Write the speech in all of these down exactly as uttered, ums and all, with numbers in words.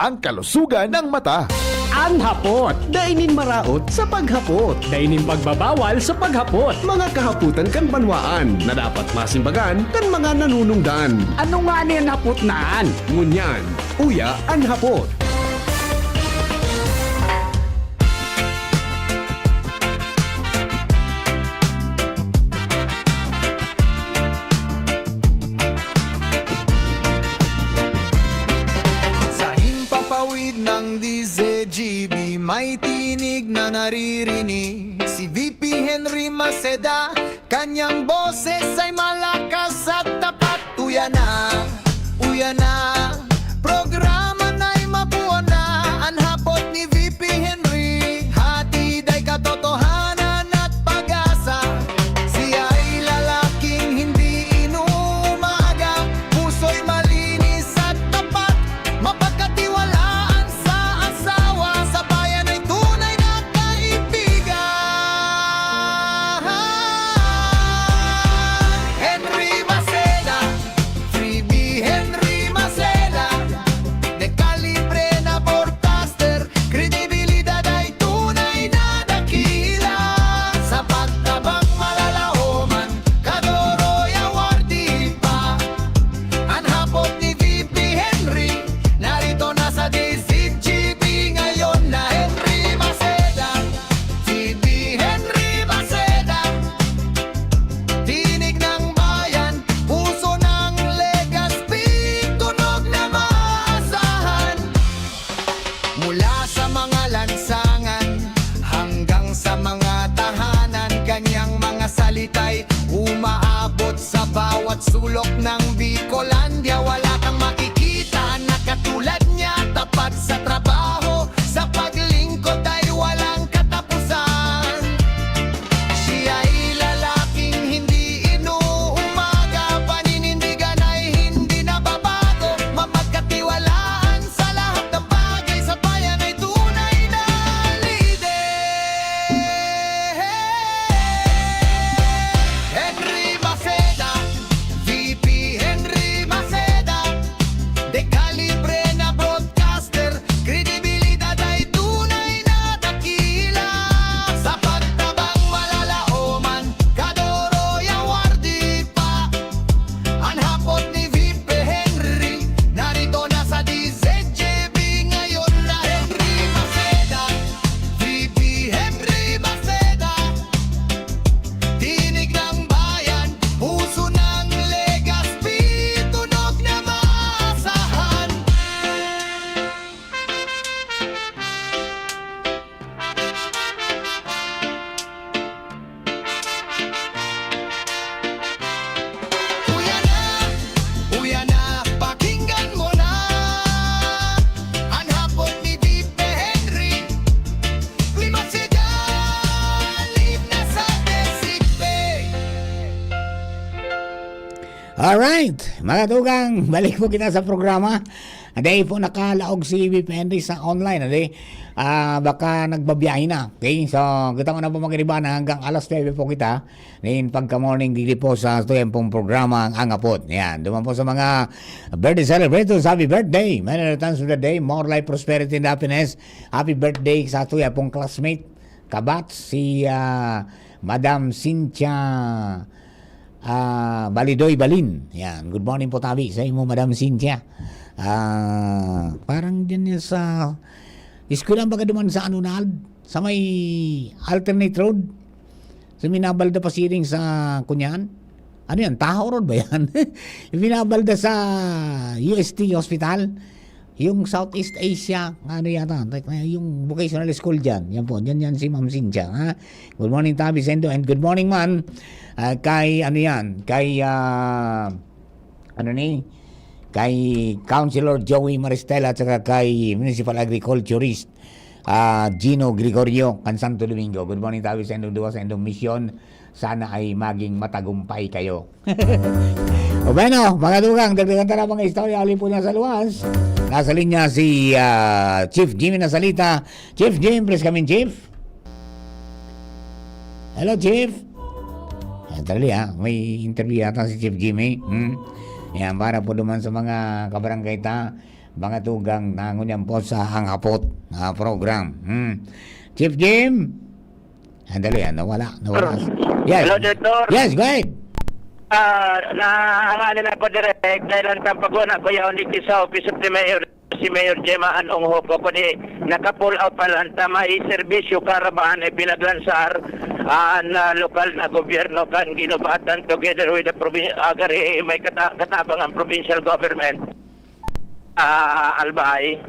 ang kalusugan ng mata. An hapot. Dai nin maraot sa paghapot. Dai nin pagbabawal sa paghapot. Mga kahapotan kan banwaan na dapat masimbagan kan mga nanunungdan. Ano ngani an hapot na an? Ngunyan, uya an hapot. Sa himpapawid ng D Z G B, may tinig na naririnig. Si V P Henry Maceda, kanyang boses ay malakas at tapat. Uya na, uya na, programa na'y mabuo na. An hapot ni V P Henry, hatid ay katotohanan at pag-asa. Siya'y lalaking hindi inuumaga, puso'y malinis at tapat, mapagkatiwalaan sa asawa, sa bayan ay tunay na kaibigan. Henry Maceda, Freebie Henry Maceda, de kalibre na broadcaster, kredibilidad ay tunay na dakila. Sa pagtabang malalaoman, Kadoroy Awardee pa. An hapot ni V P Henry, narito na sa D Z G B ngayon na Henry Maceda. V P Henry Maceda, tinig ng bayan, puso ng Legazpi, tunog na maasahan. Mula sa mga lansangan hanggang sa mga tahanan, kanyang mga salita'y umaabot sa bawat sulok ng Bicolandia. Wala kang makikita na katulad niya, tapat sa trabaho, sa paglingkod ay walang katapusan. Siya'y lalaking hindi inuumaga, paninindigan ay hindi nababago, mapagkatiwalaan sa lahat ng bagay, sa bayan ay tunay na lider. Henry Maceda, V P Henry Maceda, de kalibre na broadcaster, kredibilidad ay tunay na dakila. Sa pagtabang malalaoman, Kadoroy Awardee pa. An hapot ni V P Henry, narito na sa D Z G B ngayon na Henry Maceda, V P Henry Maceda. Tinig ng bayan, puso ng Legazpi, tunog na maasahan. Uya na, uya na, pakinggan mo na. An hapot ni V P Henry, Lima sa dalim na sa Desig Bay. Alright, mga tugang, balik po kita sa programa. Dai po nakalaog si V P Henry sa online, adi, ah, baka nagbabiyahe na. Okay, so, kita mo na po, mga kaibigan, hanggang alas nuebe po kita. Nin pagka-morning, digdi po sa tuyang pong programa, Ang Angapot. Yan, duman po sa mga birthday celebrators, happy birthday. Many returns of the day, more life, prosperity, and happiness. Happy birthday sa tuyang pong classmate, kabat, si, ah, Madam Cynthia, ah, Balidoy Balin. Yan, good morning po tabi sa imo, Madam Cynthia. Ah, parang dyan yan sa eskwela, baga duman sa ano na, sa may alternate road. Sa minabalda pasiring sa, kunyan? Ano yan? Tahaw Road ba yan? Yung minabalda sa U S T Hospital? Yung Southeast Asia, ano yata? Yung vocational school dyan. Yan po, dyan yan si Ma'am Cynthia, ha? Good morning, Tabi Sendo, and good morning man, ah, kay, ano yan, kay, ah, ano ni, kay Councilor Joey Maristella at saka kay Municipal Agriculturist, ah, Gino Gregorio, kan Santo Domingo. Good morning, Tabi Sendo, duwa sa indong misyon. Sana ay maging matagumpay kayo. O bueno, mga tugang, dagdagan ta na mga istorya, huli po na sa luwas. Nasa linya si, ah, Chief Jimmy Nasalita. Chief Jim, please come in, Chief. Hello, Chief. Ayan, dali, ha. May interview yata si Chief Jimmy. Hmm? Yan, para po duman sa mga kabarangay ta, mga tugang na ngunyan po sa Ang Hapot na program. Hmm. Chief Jim? Andali, ah, nawala, nawala. Yes. Hello, Director. Yes, go ahead. Ah, na ang ano na po, Direk, dahil ang tampaguna ko yaon dito sa Office of the Mayor, si Mayor Gemma Ann Onghoco, kundi naka-pull out pa lang ta may serbisyo caravan ay pinaglansar ang ah, lokal na gobyerno kan Guinobatan together with the provincial, agari may kata- katabang ang provincial government. Ah, Albay.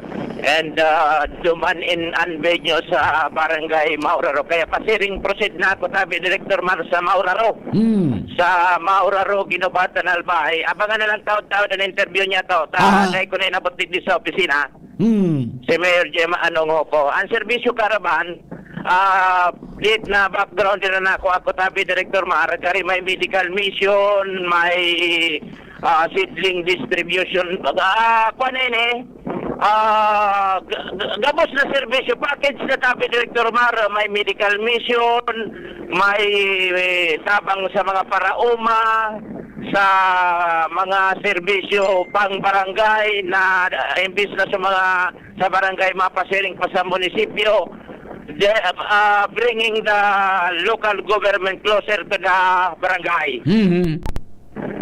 And uh, duman in unveil nyo sa barangay Mauraro. Kaya pasiring proceed na ako, tabi Director Mar, sa Mauraro. Hmm. Sa Mauraro, Ginobatan, Albay. Abangan na lang taon-taon ang interview niya to. Ta, Ah. Dahil ko na inabot digdi sa opisina. Hmm. Si Mayor Gemma Anongoco. Ang serbisyo caravan, ah, update na background din na ako, ako tabi Director Mar, kari may medical mission, may ah, seedling distribution. Ah, kwan na ini, ah, g- g- gabos na serbisyo, package na tabi Director Mar, may medical mission, may eh, tabang sa mga paraoma, sa mga serbisyo pang barangay na ah, imbis na sa mga sa barangay mapasiring pa sa munisipyo, the, uh, bringing the local government closer to the barangay. Mhm.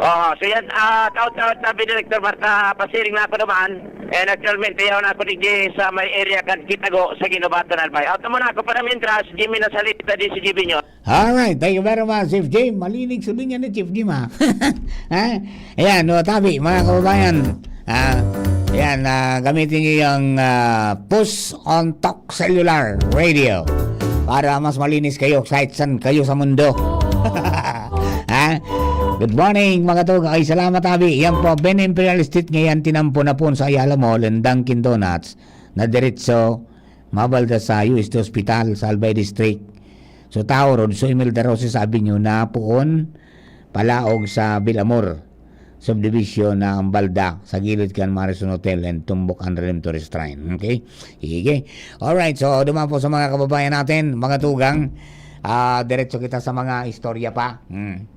Oh, so yan, ah, taot-taot na Director Marta, pasiring na ako naman. And actualmente, yaon ako digdi sa may area kan Kitago sa Ginobatan, Albay. Out naman ako para mintras, Jimmy na salita di si Jimmy nyo. Alright, thank you very much, Chief Jim. Malinig sa linya ni Chief Jim, ha? Ha? Ayan, no, tabi, mga kababayan. Ah, ayan, ah, gamitin niyo yung ah, Push on Talk Cellular Radio para mas malinis kayo kahit saan kayo sa mundo. Ha? Good morning, mga tog. Ay, salamat, tabi. Yan po, Ben Imperial Street ngayon, tinampo na po sa Ayala Mall and Dunkin Donuts na diretso mabalda sa U S T Hospital sa Albay District. So, Tauro, so Imelda Roses Avenue na poon palaog sa Bilamor subdivision na ang balda sa gilid kan Marison Hotel and Tumbok and Redemptory Shrine. Okay? Sige. Alright, so duman po sa mga kababayan natin, mga tugang, ah, diretso kita sa mga istorya pa. Hmm.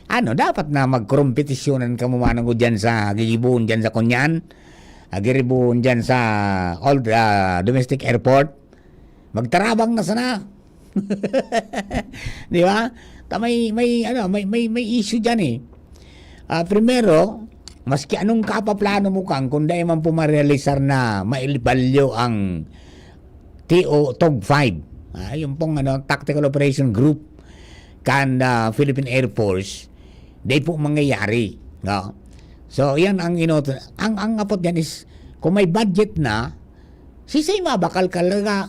Ano, dapat na magkompetisyonan kamo manong dyan sa gigibohon dyan sa Kunyan? Ah, gigibohon dyan sa old ah, domestic airport? Magtarabang na sana. Di ba? Ta may may ano, may may may issue diyan eh. Ah, primero, maski anong kapaplano mo kang kung dai man po marealisar na maibalyo ang T O TOG five. Ah, yung pong ano, Tactical Operation Group kan ah, Philippine Air Force, dai po mangyayari, no? So, yan ang inoto. Ang ang apot diyan is kung may budget na, sisay mabakal talaga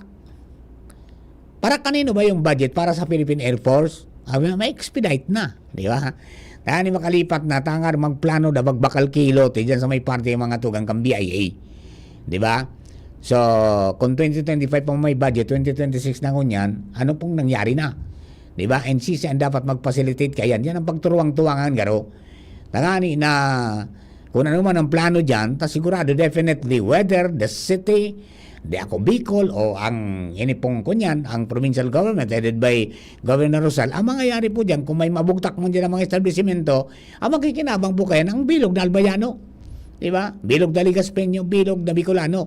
para kanino ba yung budget para sa Philippine Air Force? Sabi, ma-expedite na, di ba? Tani makalipat na, tangar magplano da magbakal kilo ti dyan sa may parte yung mga tugang kang B I A. Di ba? So, kung twenty twenty-five pa may budget, twenty twenty-six na ngunyan, ano pong nangyari na? Di ba? N C C ang dapat mag-facilitate kaya yan ang pagturuwang-tuwangan, garo. Tangani na kung ano man ang plano dyan, ta sigurado definitely whether the city, the ako Bicol o ang ini pong kunyan, ang provincial government headed by Governor Rosal, ang mangyayari po dyan kung may mabugtak man dyan ang mga establishmento, ang makikinabang po kaya ng bilog na Albayano. Di ba? Bilog na Ligaspeño, bilog na Bicolano.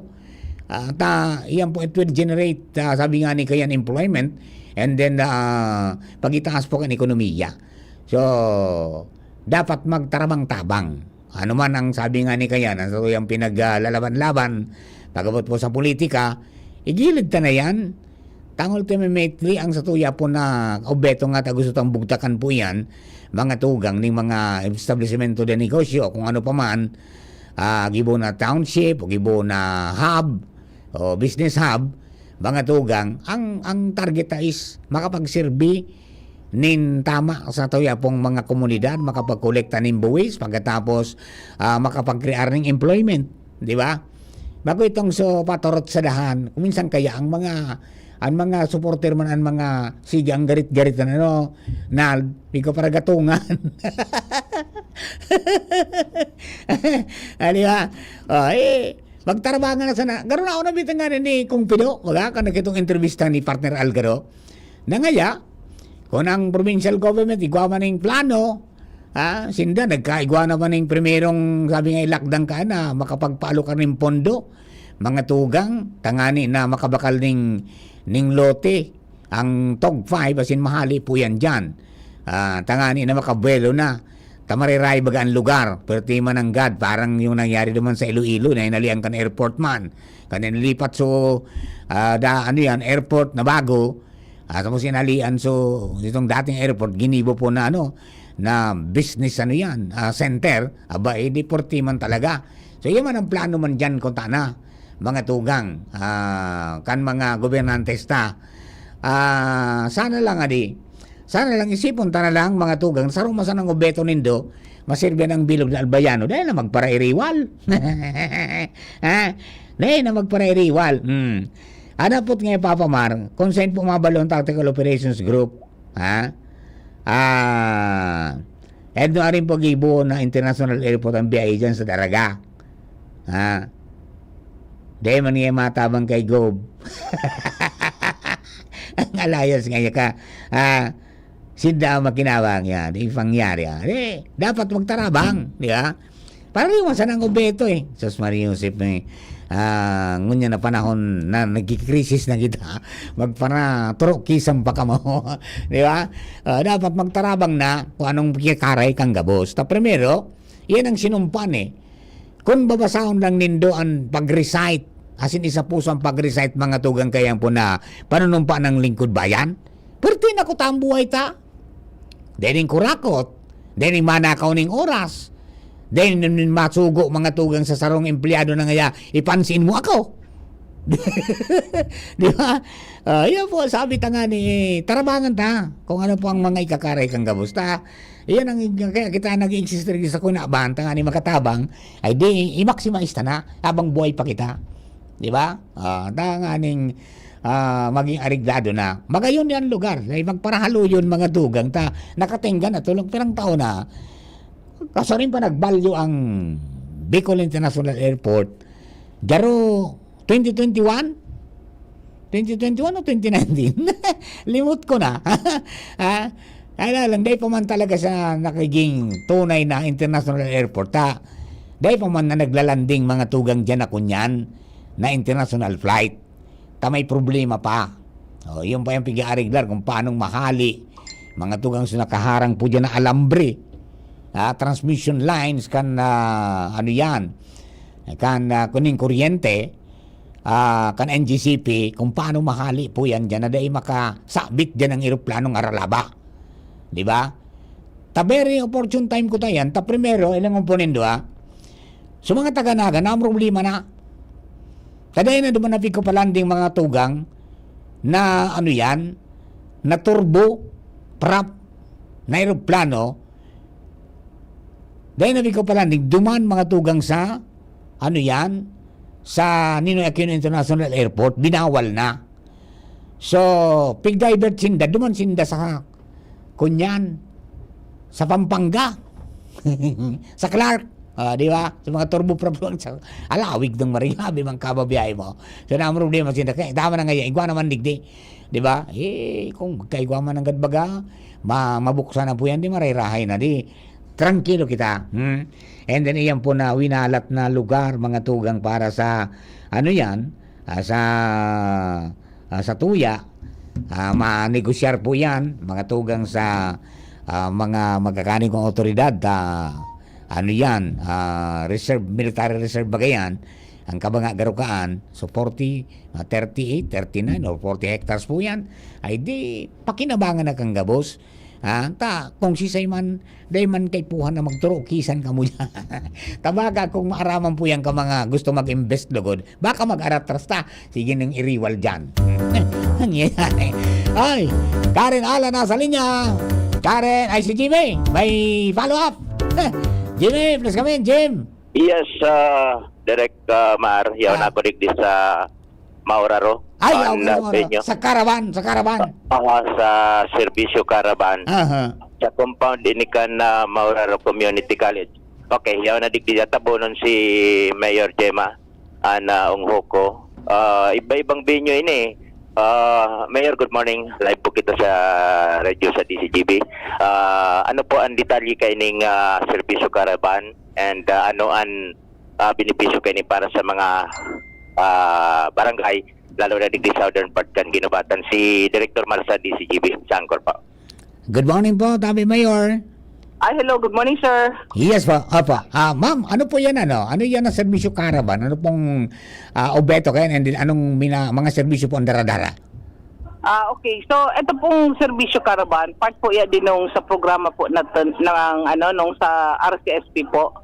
Ah, ta, iyan po, it will generate, ah, sabi nga ni Kayan, employment and then ah, pagitaas po kan ekonomiya. So, dapat magtarabang-tabang. Ano man ang sabi nga ni Kayan, ang satuyang pinaglalaban-laban, pag-abot po sa politika, igilid ta na yan. Tang ultimately, ang satuya po na obheto nga ta gusto tang bugtakan po yan, mga tugang ning mga establishmento de negosyo o kung ano pa man, ah, gibo na township o gibo na hub o business hub, mga tugang, ang ang target ta is makapagserbi nin tama sa tuya pong mga komunidad, makapagkolekta nin buwis, pagkatapos ah, makapag-create ning employment, di ba? Bago itong so paturot sa dahan, kuminsan kaya ang mga ang mga supporter man ang mga sige ang garit-garit na ano na ikaw para gatungan. Ah, di ba? Oh, eh, magtarabangan na sana. Garo na ako nabitin nga ni Kung Pido, baga, kan nakitong entrevista ni partner Algaro. Na ngaya, kung ang provincial government, igwa man ang plano, Ah, sinda nagkaigwa naman ning primerong, sabi nga, ilakdan ka na makapagpaalokar ning pondo, mga tugang, tangani na makabakal ning, ning lote. Ang Tog five, asin mahali po yan dyan. Ah, tangani na makabuelo na. Ta mariray baga ang lugar, perti man nanggad, parang yung nangyari naman sa Iloilo, na inalian kan airport man. Kan inilipat so, ah, da, ano yan, airport na bago, ah, tapos inalian so, itong dating airport, ginibo po na ano, na business ano yan, ah, center, aba, eh, di perti man talaga. So, yan man ang plano man dyan, kung tana, mga tugang, ah, kan mga gobernantes ta. Ah, sana lang adi, sana lang isipon ta na lang, mga tugang, sarong masanang obheto nindo, masirbi ang bilog na Albayano, dai na magparairiwal. Ha? Dai na magparairiwal. Hmm. Ano po nga, Papa Mar, kung saan po mabalo ang Tactical Operations Group? Ha? Ah, Edno arin po gibo na international airport ang biyahe dyan sa Daraga. Ha? Dai man niya matabang kay Gob. Ang alliance nga niya ka, ah, sinda ang makinabang yan, di pangyari, ah. Di, dapat magtarabang, di ba? Para yung masanang obheto, eh. Sus, Maria Josep, eh. Ah, ngunyan na panahon na nagkikrisis na kita, magpara-Turok kisang pa kamo, di ba? Ah, dapat magtarabang na kung anong kikaray kang gabos. Ta primero, yan ang sinumpan, eh. Kun babasahon lang nindo an pag-recite, asin isa puso ang pag-recite, mga tugang, kaiyan po na panunumpa ng lingkod bayan, perti na kuta ang buhay ta. Dai nin kurakot, dai nin manakaw ning oras, dai nin masugo, mga tugang, sa sarong empleyado na ngaya, "Ipansin mo ako." Di ba? Ah, yan po, sabi ta nga ni, tarabangan ta kung ano po ang mga ikakaray kang gabos ta. Iyan ang, kaya kita nag-i-exist rin sa kunabahan, tanganing makatabang, ay di, i-maximize ta na habang buhay pa kita. Di ba? Ah, tanganing, ah, maging areglado na. Magayon yan lugar, ay magparahaluyon, mga tugang ta. Nakatingga na, tulog pirang taon na. Kasarin pa nagbalyo ang Bicol International Airport. Garo, twenty twenty-one? Twenty twenty-one o twenty nineteen? Limot ko na. Ha? Kaya lang, dai pa man talaga siya nagiging tunay na international airport, ha? Dai pa man na naglalanding, mga tugang, diyan na kunyan na international flight. Ta may problema pa. O, yun pa yung pig-aariglar kung paanong mahali. Mga tugang, so nakaharang po dyan na alambre. Ah, transmission lines kan, ah, ano yan, kan, ah, kuning kuryente, ah, kan N G C P, kung paano mahali po yan dyan na dai makasabit dyan ang eroplanong aralaba. Di ba? Ta very opportune time ko ta yan. Ta primero, ilang komponendo, ah. So, mga taga Naga, na ang problema na. Ta dai na duman na pigko palanding, mga tugang, na ano yan, na turbo prop na eroplano, dai na pigko palanding, duman, mga tugang, sa, ano yan, sa Ninoy Aquino International Airport, binawal na. So, pig-divert sinda, duman sinda sa, kunyan, sa Pampanga, sa Clark, ah, di ba? Sa mga turboprop sa alawig ng Marilabi, mga kababiyahe mo. So, na ang problema sinda, kaya tama na ngayon, igwa naman digdi, di ba? Eh, kung magkaigwa man ang gadbaga, ma-, mabuksan na po yan, di marirahay na, di trangkilo kita. Hmm? And then, iyan po na winalat na lugar, mga tugang, para sa, ano yan, ah, sa, ah, sa tuya, ah, manegosyar po yan, mga tugang, sa, ah, mga magkakaning kong otoridad, ah, ano yan, ah, reserve, military reserve baga yan, ang kabanga garukaan, so forty, ah, thirty-eight, thirty-nine or forty hectares po yan, ay di, pakinabangan na kang gabos. Ha? Ta, kung sisay man, dai man kaipuhan na magturo, kisan kamo diyan. Tabaga, kung maaraman po yan ka mga gusto mag-invest lugod, baka mag-aratras ta. Sige nang iriwal diyan. Nangyayari. Ay, Karen Ala nasa linya. Karen, ay si Jimmy, may follow-up. Jimmy, please come in, Jim. Yes, ah, Direk, ah, Mar, yaw Ah. na ako digdi sa Mauraro. Ay, Ang okay, last Mauraro. Venue. Sa Caravan, sa Caravan. Ah, sa Servisyo Caravan. Aha. Sa compound ini kan, ah, Mauraro Community College. Okay, yaw na digdi sa tabonon si Mayor Gemma. Ana, ungho ko. Ah, iba-ibang venue ini. Ah, Mayor, good morning. Live po kita sa radyo sa D C G B. Ah, ano po ang detalye kaining, ah, serbisyo caravan and, ah, ano ang, ah, benepisyo kaini para sa mga, ah, barangay, lalo na digdi southern part kan Guinobatan? Si Director Marsa, D C G B, sa Angkor po. Good morning po, Tabi Mayor. Ay, hello, good morning, sir. Yes po, opo. Ah, ma'am, ano po yan, ano? Ano yan ang serbisyo caravan? Ano pong, ah, obheto kayan? And then, anong mina-, mga serbisyo po ang daradara? Ah, okay. So, ito pong serbisyo caravan, part po yan din nung sa programa po natin ng, ano, nung sa R C S P po.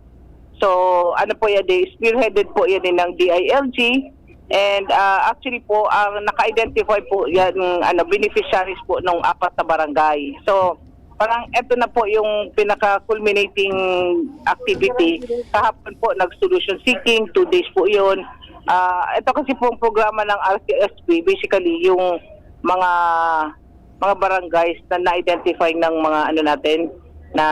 So, ano po yan, di, spearheaded po yan din ng D I L G. And, ah, actually po, ang naka-identify po yan, ano, beneficiaries po nung apat na barangay. So, parang eto na po yung pinaka-culminating activity. Kahapon po, nag-solution seeking, two days po yun. Ah, ito kasi pong programa ng R C S P, basically, yung mga, mga barangays na na-identify ng mga, ano natin, na,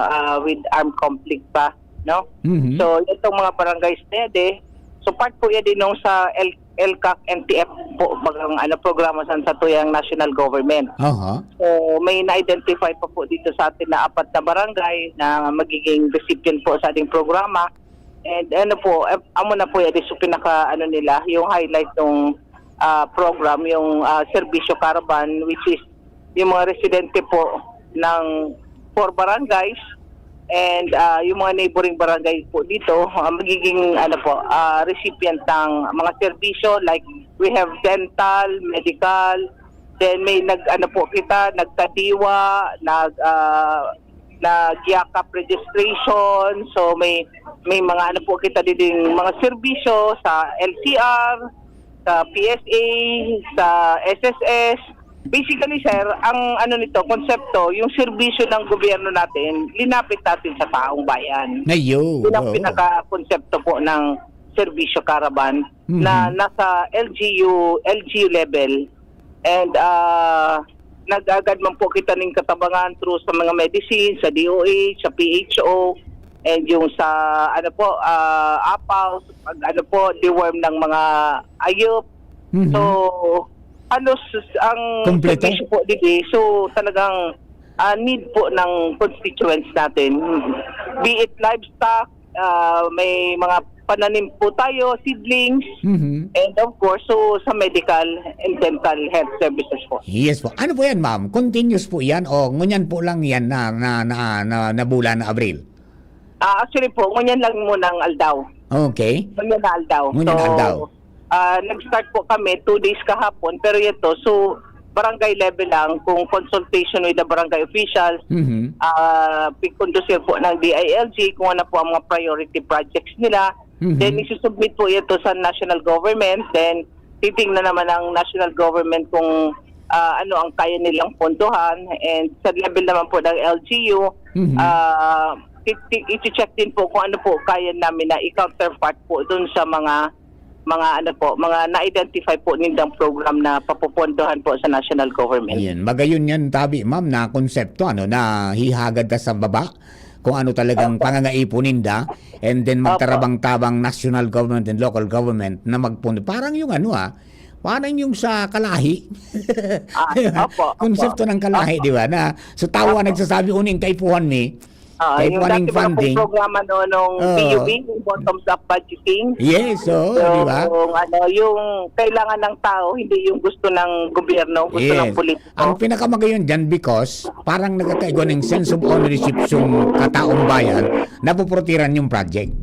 ah, with armed conflict pa, no? Mhm. So, itong mga barangays na yan, eh, so part po yan din nung sa L-, L CAC N T F po, bagang, ano, programa sa, sa tuyang national government. Aha. So, may na-identify pa po dito sa atin na apat na barangay na magiging recipient po sa ating programa. And ano po, eh, amo na po yan, so pinaka, ano nila, yung highlight ng, ah, program, yung, ah, serbisyo caravan, which is yung mga residente po ng four barangays and, ah, yung mga neighboring barangay po dito, ah, magiging, ano po, ah, recipient ng mga serbisyo like we have dental, medical, then may nag-, ano po kita, nagkadiwa, nag-, ah, nag-yakap registration. So may, may mga ano po kita diding mga serbisyo sa L C R, sa P S A, sa S S S. Basically, sir, ang ano nito, konsepto, yung serbisyo ng gobyerno natin, linapit natin sa taong bayan. Ayun, Yun ang oo. pinaka-konsepto po ng serbisyo caravan Mhm. na nasa L G U, L G U level. And, ah, nag-agad man po kita ning katabangan through sa mga medicine, sa D O H, sa P H O, and yung sa, ano po, ah, apaw, pag ano po, deworm ng mga ayop. Mhm. So, halos ang Kompleto? serbisyo po dito, so talagang, ah, need po ng constituents natin. Be it livestock, ah, may mga pananim po tayo, seedlings, Mhm. and of course, so sa medical and dental health services po. Yes po. Ano po yan, ma'am? Continuous po yan o ngunyan po lang yan na, na, na, na, na bulan na Abril? Ah, actually po, ngunyan lang muna ang aldaw. Okay. Ngunyan na aldaw. Ngunyan So, aldaw. ah, nag-start po kami two days kahapon, pero ito, so, barangay level lang, kung consultation with the barangay officials, Mhm. ah, pigkondusir po ng D I L G kung ano po ang mga priority projects nila. Mhm. Then, isusubmit po ito sa national government. Then, titingnan naman ng national government kung, ah, ano ang kaya nilang pondohan. And sa level naman po ng L G U, Mhm. ah, ti-, ti-, iti-check din po kung ano po kaya namin na i-counterpart po dun sa mga, mga ano po, mga na-identify po nindang program na papopondohan po sa national government. Ayan. Magayon yan, tabi, ma'am, na konsepto, ano, na hihagad ta sa baba kung ano talagang Opo. pangangaipo ninda, and then Opo. magtarabang-tabang national government and local government na magpun-, parang yung ano, ah, parang yung sa kalahi. Ah, opo, opo. Konsepto ng kalahi, Opo. di ba? Na, so, tao ang Opo. nagsasabi, "Uning kaipuhan mi, Ah, yung kaipuhan dati ning mga pong funding." programa, no, nung Oo. P U B, yung bottoms-up budgeting. Yes, oo, di ba? Yung, ano, yung kailangan ng tao, hindi yung gusto ng gobyerno, gusto ng Yes. politiko. Ang pinakamagayon dyan, because parang nagkakaigwa ng sense of ownership yung kataong bayan, napoproteran yung project.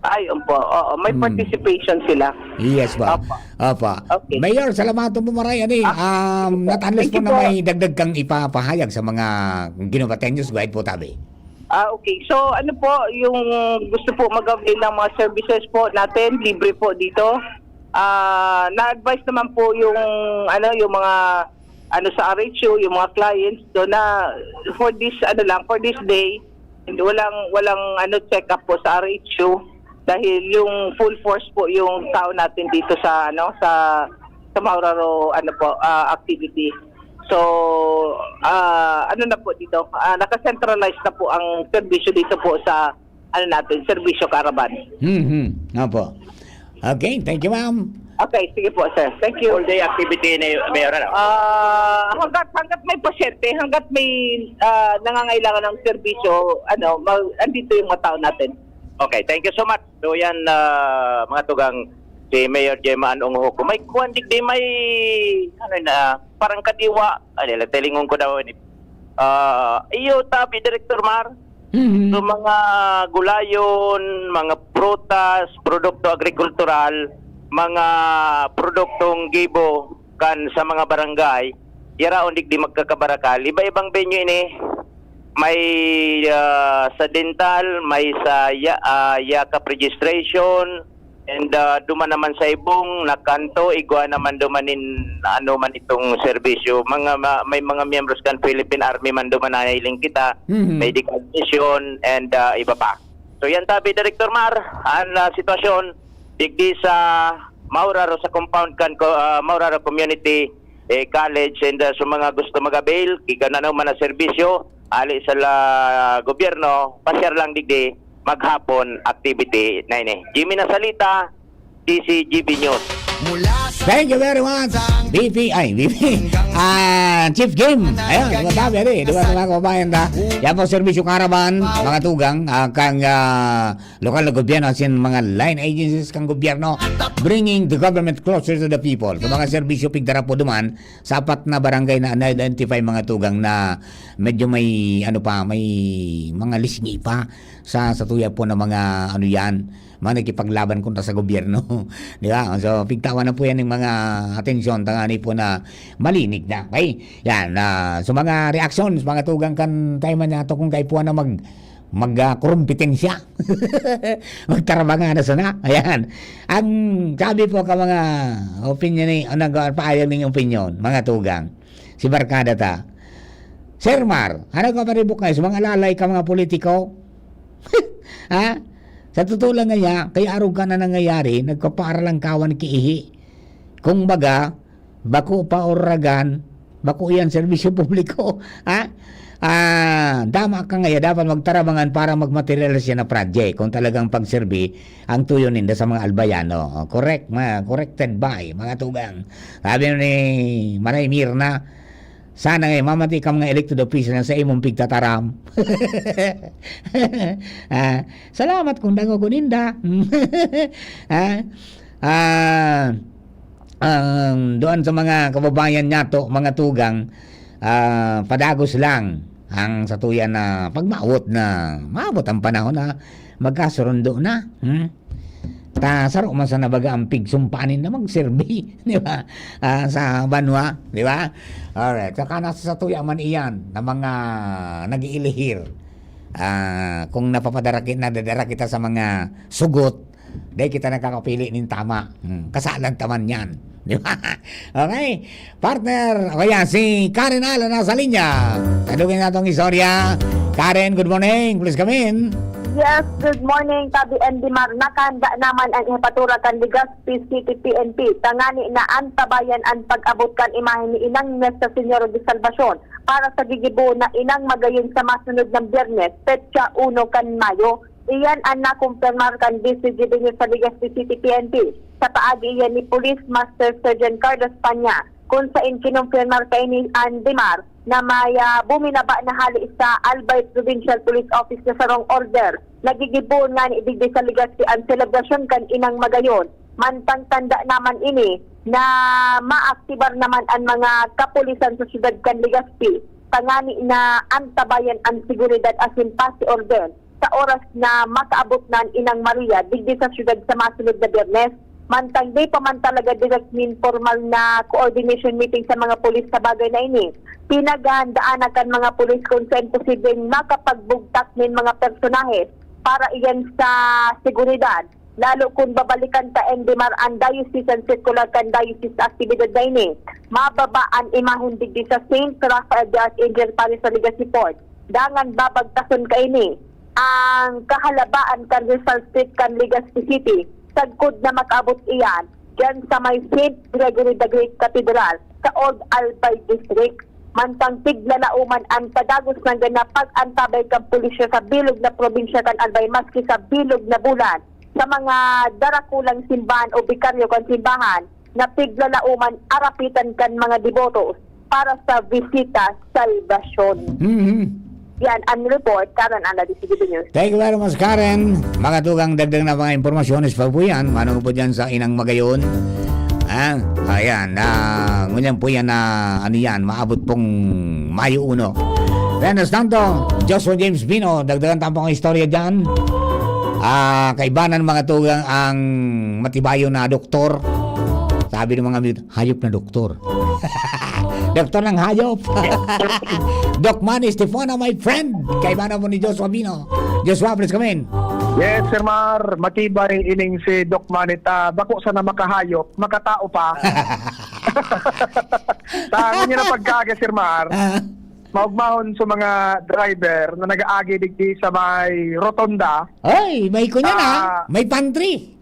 Ay, opo. Oo, may Hmm. participation sila. Yes, ba? Opo. Opo. Okay. Mayor, salamat po, maray, ani. Ah, Um, sige po. not unless Thank po you na po. may dagdag kang ipapahayag sa mga Guinobateños, go ahead po, tabi. Ah, okay. So, ano po, yung gusto po mag-avail ng mga services po natin, libre po dito. Ah, na-advise naman po yung, ano, yung mga, ano, sa R H U, yung mga clients do na for this, ano lang, for this day, hindi, walang, walang, ano, check-up po sa R H U dahil yung full force po yung tao natin dito sa, ano, sa, sa Mauraro, ano po, ah, activity. So, ah, ano na po dito, ah, naka-centralize na po ang serbisyo dito po sa, ano natin, serbisyo caravan. Mhm. Opo. Okay, thank you, ma'am. Okay, sige po, sir. Thank you. All day activity ni Mayor, ano? Ah, hanggat, hanggat may pasyente, hanggat may, ah, nangangailangan ng serbisyo, ano, ma-, andito yung mga tao natin. Okay, thank you so much. So yan, ah, mga tugang, si Mayor Gemma Anong Huko. May kuwan digdi, may, ano na, parang kadiwa. Ano, tilingon ko daw, ini. Ah, iyo, tabi, Director Mar. Mhm. So, mga gulayon, mga prutas, produkto agrikultural, mga produktong gibo kan sa mga barangay, yaraon digdi magkakabarakal. Iba-ibang venue ini. May, ah, sa dental, may sa ya-, ah, Yakap registration, and, ah, duman naman sa ibong na kanto, igwa naman duman nin ano man itong serbisyo. Mga ma-, may mga miyembros kan Philippine Army man duman, nahiling kita, Mhm. medical mission, and, ah, iba pa. So yan tabi, Director Mar, ang, ah, sitwasyon digdi sa Mauraro sa compound kan ko, ah, Mauraro Community, eh, College, and, ah, sa mga gusto mag-avail, gikan ano man na serbisyo, ali sa la-, gobyerno, pasyar lang digdi, maghapon activity na ini. Jimmy Nasalita, D C G B News. Mula sa Thank you very much, B P, ay, B P, ah, Chief Jim. Ayan, mga tabi, ali, di ba, mga kababayan, ta? Yan po, Serbisyo Caravan, mga tugang, ah, kang, ah, lokal na gobyerno, asin mga line agencies kang gobyerno, bringing the government closer to the people. Sa mga serbisyo, pigdara po duman, sa apat na barangay na na-identify, mga tugang, na medyo may, ano pa, may mga lisngi pa sa, sa tuya po na mga, ano yan, mga nakipaglaban kontra sa gobyerno. Di ba? So, pigtawan na po yan ng mga atensyon, tangani po na malinig na. Okay? Yan. Ah, so, mga reactions, mga tugang kan tayo man yato kung kaipuhan na mag, mag, ah, kurumpitensya. Magtarabanga na sana. Ayan. Ang sabi po ka mga opinion ni, ang nagpaayag ning opinion, mga tugang. Si Barkada ta. Sir Mar, ano ka paribok ngayon? Sa mga lalay ka mga politiko? Ha? Sa totoo lang ngaya, kaya arog ka na nangyayari, nagpapaara lang kawan kiihi. Kung baga, bako pa oragan, bako yan serbisyo publiko. Ha? Ah, tama ka ngaya, dapat magtarabangan para magmaterialis yan na project. Kung talagang pagserbi ang tuyo ninda sa mga albayano. Oh, correct, ma-, corrected by, mga tugang. Sabi ni Maray Mirna, sana nga, mamati ka mga elected official na sa imong pigtataram. Ah, salamat kung dango ko ninda. Ah, ah, ang doon sa mga kababayan niyato, mga tugang, ah, padagos lang ang satuya na pagmaot na maabot ang panahon na magkasurundo na. Hmm? Ta, saro man sana baga ang pigsumpanin na magserbi, di ba? Ah, sa banwa, di ba? Alright. Saka nasa satuya man iyan na mga nag-iilihir. Ah, kung napapadara ki-, nadadara kita sa mga sugot, dahil kita nakakapili nin tama. Hmm, kasalan ta man yan. Di ba? Okay. Partner, o kaya si Karen Al na nasa linya. Tanungin natong istorya. Karen, good morning. Please come in. Yes, good morning, Tabi Andy Mar. Nakahanda naman ang ipatura kan Legazpi City P N P. Tangani na antabayan ang pag-abot kan imahe ni Inang Nuestra Señora de Salvacion para sa gigibo na Inang Magayon sa masunod na Biyernes, petsa uno kan Mayo. Iyan ang nakumpirmar kan D C G B News sa Legazpi City P N P. Sa paagi iyan ni Police Master Sergeant Carlos Panya, kun sain kinumpirmar kaini an Dimar na may, ah, buminaba na hali sa Albay Provincial Police Office na sarong order. Nagigibohon ngani digdi sa Legazpi an selebrasyon kan Inang Magayon. Mantang tanda naman ini na maaktibar naman an mga kapulisan sa siyudad kan Legazpi, tangani na antabayan an seguridad asin pasi-orden sa oras na makaabot na an Inang Maria digdi sa siyudad sa masunod na Biyernes. Mantang di pa man talaga direct nin pormal na coordination meeting sa mga pulis sa bagay na ini, pinaghahandaan na kan mga pulis kung saen posibleng makapagbugtak nin mga personahe para iyan sa seguridad, lalo kun babalikan ta, N D M R, an diocesan circular kan diocese sa aktibidad na ini. Mababa an imahen digdi sa Saint Raphael the Archangel Parish sa Legazpi Port. Dangan babagtason kaini ang kahalabaan kan Rizal Street kan Legazpi City, sagkod na makaabot iyan diyan sa may Saint Gregory the Great Cathedral sa Old Albay District. Mantang tiglalauman an padagos nanggad na pag-antabay kan pulisya sa bilog na probinsya kan Albay maski sa bilog na bulan. sa mga darakulang simbahan o bikaryo kan simbahan na piglalauman arapitan kan mga deboto para sa bisita salbasyon. Mhm. Yan ang report, Karen Ana, D C G B News. Thank you very much, Karen. Mga tugang, dagdag na mga impormasyones pa po yan. Manong po dyan sa Inang Magayon. Ah, ayan. Ah, ngunyan po yan na, ano yan, maabot pong Mayo uno. Mientras tanto, Joshua James Bino, dagdagan tayo po ang istorya dyan. Ah, kaibanan mga tugang ang matibayo na doktor. Sabi ng mga mute, "Hayop na doktor." Doktor ng hayop. Doc Manny Stefano, my friend. Kaibanan mo ni Joshua Bino. Joshua, please come in. Yes, Sir Mar. Matibay ining si Doc Manny ta. Bako sana makahayop, makatao pa. Tangon niya na pagkaga, Sir Mar. Ah. Maugmahon sa mga driver na nag-aagi digdi sa may rotonda. Ay, may kunya na. Ah. May pantry.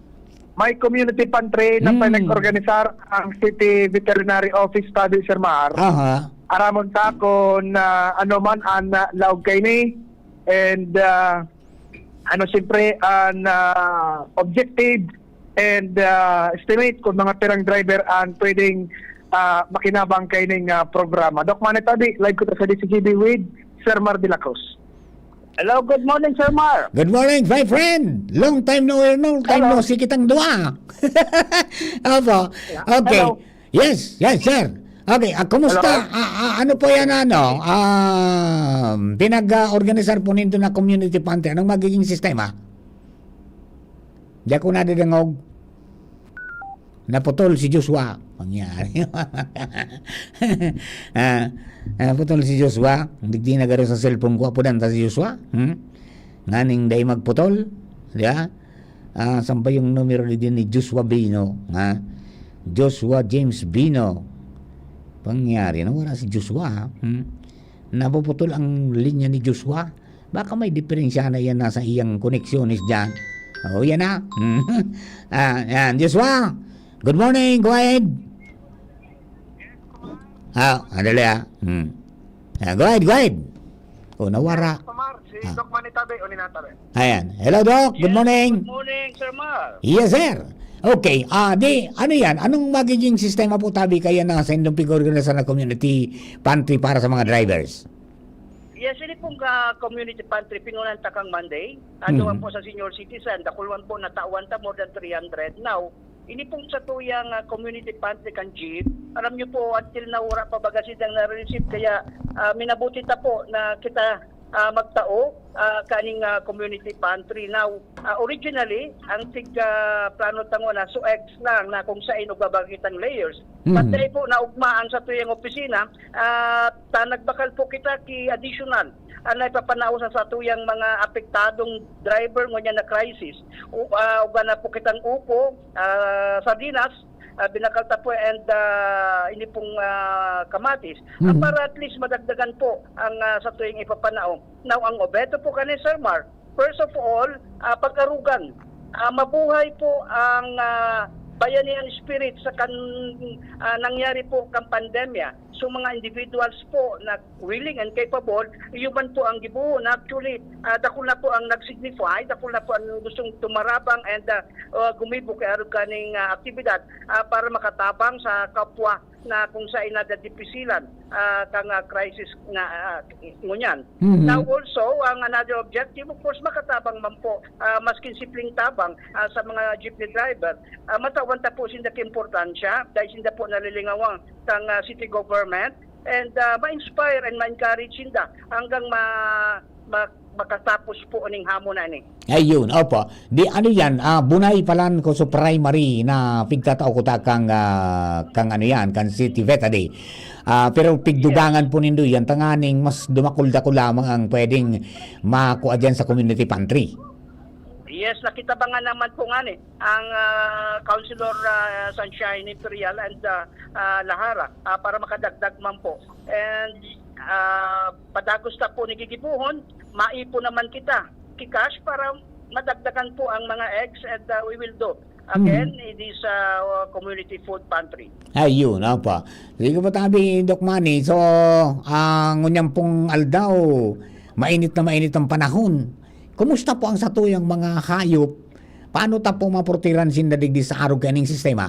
May community pantry na Hmm. pinag-organisar ang City Veterinary Office Study, Sir Mar. Aha. Aramon ta kun, ah, ano man ang, ah, laog kaini. And, ah, ano, siyempre, ang, ah, objective and, ah, estimate kung mga pirang driver ang pwedeng, ah, makinabang kaining, ah, programa. Doc Manny Tabi, live ko ta sa D C G B with Sir Mar de la Cruz. Hello, good morning, Sir Mar. Good morning, my friend. Long time no hear, long time Hello. no see kitang dua. Opo. Okay. Hello. Yes, yes, sir. Okay, ah, kumusta? Hello? Ah, ah, ano po yan, ano? Ah, pinag-organisar po nindo na community pantry. Anong magiging sistema? Di ako nadadangog. Naputol si Joshua. Mangyari. Ah, naputol si Joshua. Digdi na garo sa cellphone ko. Apudan ta si Joshua. Hmm? Nganing dai magputol. Di ba? Ah, saan ba yung numero ni, ni Joshua Bino? Ha? Joshua James Bino. Pangyari na wala si Joshua, ha? Hmm? Napuputol ang linya ni Joshua. Baka may diferensya na yan nasa iyang koneksyones dyan. Oh, yan na. Ah, yan. Joshua, good morning. Go ahead. Ah, andali, ah. Hmm. Ah, go ahead, go ahead. Oh, nawara. Yes, Sir Mar, si Ah. Doc Manny Tabi, o ni Natabe. Ayan. Hello, Doc. Good Yes, morning. good morning, Sir Mar. Yes, sir. Okay. Ah, di, ano yan? Anong magiging sistema po, tabi, kaya na sa indong pig-organisa na community pantry para sa mga drivers? Yes, ini pong, ah, community pantry, pingunan ta kang Monday. Ano Mhm. man po sa senior citizen, dakul man po na tawan ta, more than three hundred. Now, ini pong satuyang, ah, community pantry kan jeep, aram niyo po, until now, wala pa baga sindang na-receive. Kaya, ah, minabuti ta po na kita, ah, magtao, ah, kaning, ah, community pantry. Now, ah, originally, ang tig, ah, plano ta ngona, so eggs lang na kung sain ugbabaga kitang layers. But Mhm. dahil po naugma ang satuyang opisina, ah, ta nagbakal po kita ki additional, ah, na ipapanao sa satuyang mga apektadong driver ngunyan na crisis. U-, ah, ugwa na po kitang upo, ah, sardinas, ah, binakal ta po and, ah, ini pong, ah, kamatis. Ah, Mhm. para at least madagdagan po ang, ah, satuyang ipapanao. Now, ang obheto po kani, Sir Mar, first of all, ah, pag-arugan. Ah, mabuhay po ang, ah, bayanihan spirit sa kan-, ah, nangyari po kang pandemya. So, mga individuals po na willing and capable, iyo man po ang gibohon. Actually, ah, dakul na po ang nag-signify, dakul na po ang gustong tumarabang and, ah, ah, gumibo kay arog kaning, ah, aktibidad, ah, para makatabang sa kapwa na kung sain nadadipisilan, ah, kang, ah, crisis nga, ah, ngunyan. Mhm. Now also, ang another objective, of course, makatabang man po, ah, maskin simpleng tabang, ah, sa mga jeepney driver, ah, matawan ta po sinda kaimportansya, dahil sinda po nalilingawan kang, ah, city government, and, ah, ma-inspire and ma-encourage sinda hanggang ma-, ma-, makatapos po ning hamon na ini. Ayun, opo. Di, ano yan, ah, bunay palan ko sa primary na pigtatao ko ta kang, ah, kang ano yan, kang City Vet Day. Ah, pero pigdugangan po nindo yan, tanganing mas dumakul-dakul lamang ang pwedeng makua dyan sa community pantry. Yes, nakitabangan naman po nga ni ang, ah, Councilor, ah, Sunshine Imperial and, ah, ah, Lahara, ah, para makadagdag man po. And, ah, padagos ta po ni gigibohon, maipon naman kita ki cash para madagdagan po ang mga eggs and, ah, we will do again in this, ah, community food pantry. Ayun, opo. Sige po, tabi, Doc Manny. So, ah, ngunyan pong aldaw, mainit na mainit ang panahon. Kumusta po ang satuyang mga hayop? Paano ta po maprotehiran sinda digdi sa arog kaning sistema?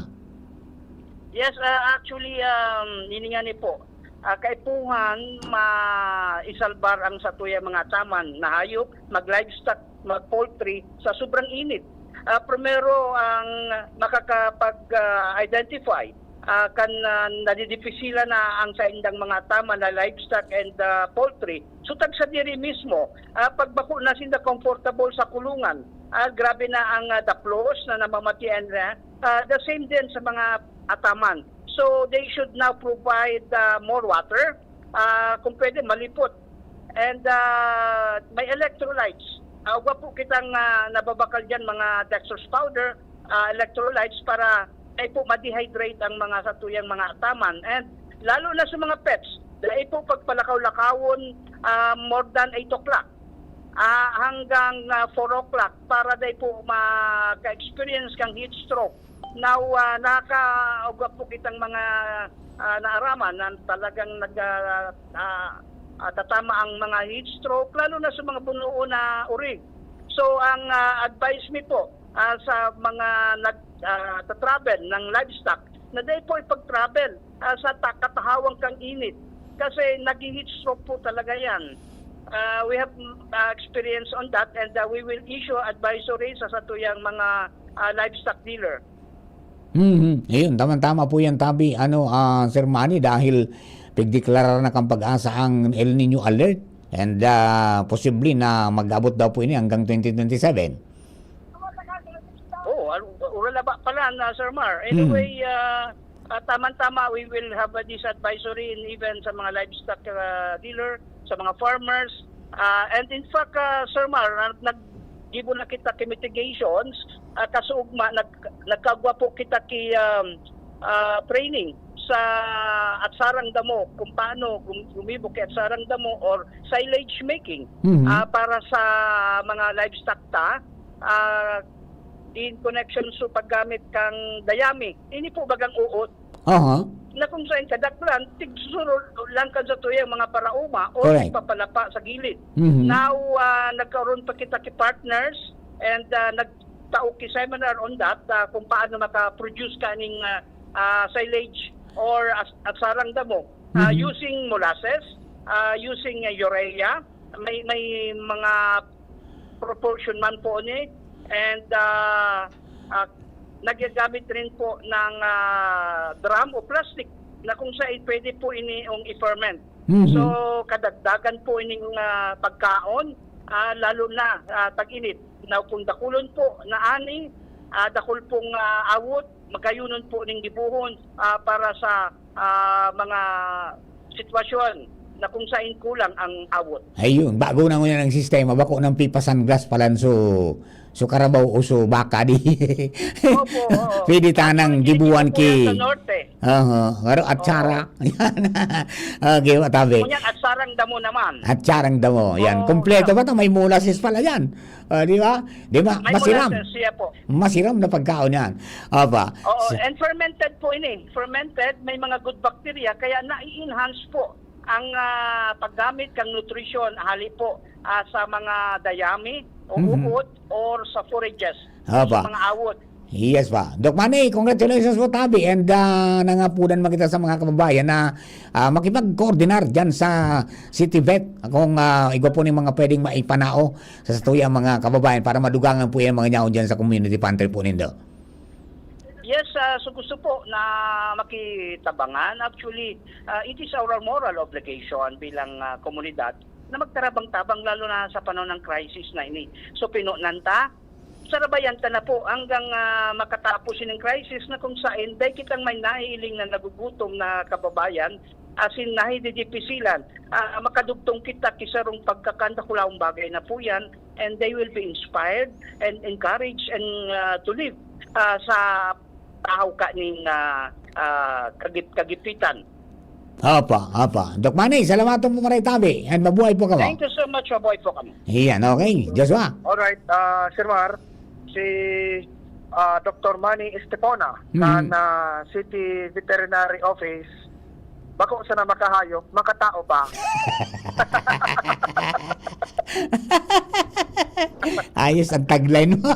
Yes, ah, actually, um, ini nga ni po, ah, kaipuhan maisalbar ang satuyang mga ataman na hayop, mag-livestock, mag-poultry sa sobrang init. Ah, primero, ang makakapag, ah, identify, ah, kan, ah, nadidipisilan na ang saindang mga ataman na livestock and, ah, poultry. So, tagsadiri mismo, ah, pag bako na sinda comfortable sa kulungan, ah, grabe na ang, ah, daplos na namamatian na. Ah, the same din sa mga ataman. So, they should now provide, ah, more water. Ah, kung pwede, malipot. And, ah, may electrolytes. Ah, ugwa po kitang, ah, nababakal dyan, mga dextrose powder, ah, electrolytes para di po ma-dehydrate ang mga satuyang mga ataman. And lalo na sa mga pets, di po pagpalakaw-lakawon, ah, more than eight o'clock, ah, hanggang, ah, four o'clock para di po maka-experience kang heat stroke. Now, ah, nakaugwa po kitang mga, ah, naaraman na talagang nag, ah, ah, ah, tatama ang mga heat stroke, lalo na sa mga bunuon na urig. So, ang, ah, advice mi po, ah, sa mga nag, ah, ta-travel ng livestock, na dai po ipag-travel, ah, sa ta-, katahawang kang init. Kasi naghi-heat stroke po talaga yan. Ah, we have, mm, ah, experience on that, and, ah, we will issue advisory sa satuyang mga, ah, livestock dealer. Mhm. Ayun, tamang-tama po yan, tabi, ano, ah, Sir Manny, dahil pigdeklarar na kan PAGASA ang El Niño alert. And, ah, posible na mag-abot daw po ini hanggang twenty twenty-seven. Oh, al-, ura laba pala na, Sir Mar. Mm. Anyway, ah, ah, tamang-tama, we will have, ah, this advisory in even sa mga livestock, ah, dealer, sa mga farmers. Ah, and in fact, ah, Sir Mar, ah, naggibo na kita ki mitigations, ah, kasuugma, nag-, nagkagwa po kita ki, um, ah, training sa atsarang damo, kung paano gum-, gumibo ki atsarang damo or silage making, Mhm. ah, para sa mga livestock ta, ah, in connection sa paggamit kang dayami. Ini po bagang uot. Aha. Na kung saan kadaklan, tigsusurol lang kan satuyang mga parauma o Correct. Tigpapalapa sa gilid. Mhm. Now, ah, nagkaroon pa kita ki partners and, ah, nagtao ki seminar on that, ah, kung paano maka-produce kaning, ah, ah, silage or as-, atsarang damo, ah, Mhm. using molasses, ah, using, ah, urea. May, may mga proportion man po ni. And, ah, ah, nagagamit rin po ng, ah, drum o plastic na kung saan pwede po ini yung i-ferment. Mhm. So, kadagdagan po ining, ah, pagkaon, ah, lalo na, ah, tag-init. Na kung dakulon po na ani, ah, dakul pong, ah, awot, magayunon po ning gibohon, ah, para sa, ah, mga sitwasyon na kung saan kulang ang awot. Ayun, bago na ngunyan ang sistema, bako nang pipa sunglass palan so, so karabaw o so baka di. Opo, oo. Pwede tanang Actually, gibuan dito po yan ki sa norte. Aha, pero Oo. Atsara. Yan. Okay, matabi. Ngunyan, atsarang damo naman. Atsarang damo. Yan. Oo, Kompleto yeah. Ba 'to? May molasses pala yan. Ah, di ba? Di ba? May Masiram. Molasses, siya po. Masiram na pagkaon yan. Aba. Oo, So and fermented po ini. Fermented, may mga good bacteria, kaya nai-enhance po ang, ah, paggamit kang nutrisyon, hali po, ah, sa mga dayami o Mhm. uod or sa forages, Aba. Sa mga awod. Yes pa. Doc Manny, congratulations po, tabi. And, ah, nangapudan man kita sa mga kababayan na, ah, makipag-coordinar dyan sa City Vet. Kung, ah, igwa po ning mga pwedeng maipanao sa satuyang mga kababayan para madugangan po yan mga nyaon dyan sa community pantry po nindo. Yes, ah, so gusto po na makitabangan. Actually, ah, it is our moral obligation bilang, ah, komunidad na magtarabang-tabang, lalo na sa panahon ng crisis na ini. So, pinonan ta, sarabayan ta na po hanggang, ah, makatapos ining crisis na kung saan dai kitang may nahihiling na nagugutom na kababayan, as in, nahididipisilan. Ah, makadugtong kita ki sarong pagkakan, dakulaong bagay na po yan, and they will be inspired and encouraged and, ah, to live, ah, sa tahaw kaning, ah, ah, kagip-, kagipitan. Apa, apa. Doc Manny, salamaton po maray tabi, and mabuhay po kamo. Thank you so much, mabuhay po kamo. Iyan, okay. Joshua. Alright, ah, Sir Mar, si, ah, Doktor Manny Estepona Mhm. kan, ah, City Veterinary Office, bako sana makahayop, makatao ba? Ayos ang tagline mo.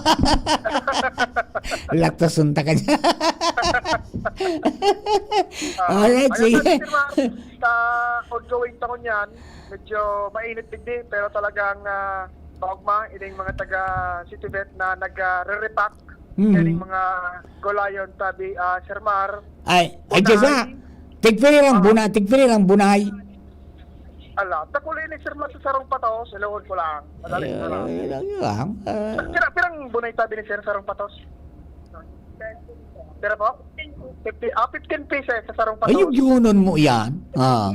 Laktason ta ka dyan. Ah, Alright, ayun sige. Nga, Sir Mar, sa ongoing taon yan, medyo mainit digdi, pero talagang, ah, maugma, ining mga taga City Vet na nag, ah, re-repack, Mm. kaning mga gulayon, tabi, ah, Sir Mar. Ay, ay, Diyos, ah. Bunay. Tigpiri lang Aha. buna-, tigpiri lang bunay. Ala, dakul ini, Sir Mar, sa sarong patos, sa luhod ko lang. Madali Ay, na lang. ay, lang yun, ah. Ah. Pira, pirang bunay tabi ni Sir, sarong patos? Pira po? Fifty, ah, fifteen pesos sa sarong patos. Ay, yung yunon mo yan. Ah.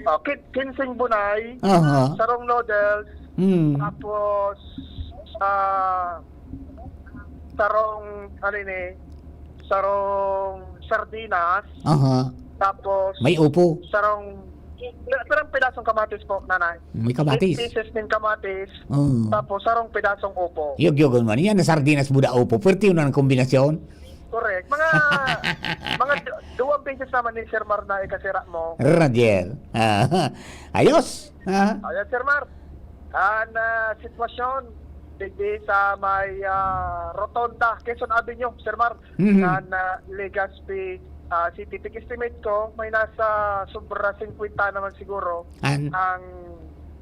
Oh, kin-, kinseng bunay, Aha. sarong noodles, Hmm. tapos, ah, sarong, ano ini, sarong sardinas, Aha. tapos May upo. sarong, pirang pedasong kamatis po, nanay. May kamatis. Eight pieces ng kamatis, Oo. tapos sarong pedasong upo. Yug-yugon man. Yan, na sardinas, buda, upo. Pwerte yun ang kombinasyon. Correct. Mga, mga du-, duwang beses naman ni Sir Mar na ikasira mo. Radiel. Ah, ayos. Ah. Ayan, Sir Mar. Ang, ah, sitwasyon, digdi sa may, ah, Rotonda, Quezon Avenue, Sir Mar, Mhm. kan, ah, Legazpi, ah, City. Tig-estimate ko, may nasa sobra singkwenta naman siguro An- ang,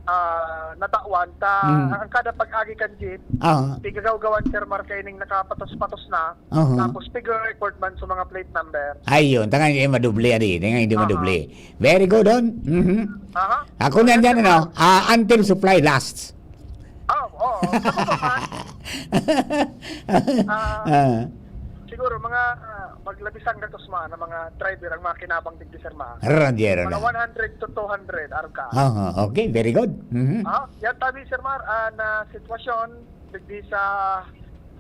ah, natawan. Ta, Mhm. ang kada pag-agi kan jeep, Ah. tigagawgawan, Sir Mar, kaining nakapatos-patos na. Aha. Tapos, figure record man sa mga plate number. Ayun, tangan yung madoble, adi. Tangan yung Aha. madoble. Very good, on. Mhm. Aha. Ako na Yes, dyan, sir. ano, ah, until supply lasts. Ah, oo. Sa baba pa. Ah, Ah. siguro, mga, ah, maglabisang gatos man ang mga driver, ang mga kinabang digdi, sir, ma. Radier Mga na. one hundred to two hundred, arog ka. Aha, okay, very good. Mhm. Ah, yan tabi, Sir Mar, ah, na sitwasyon, digdi sa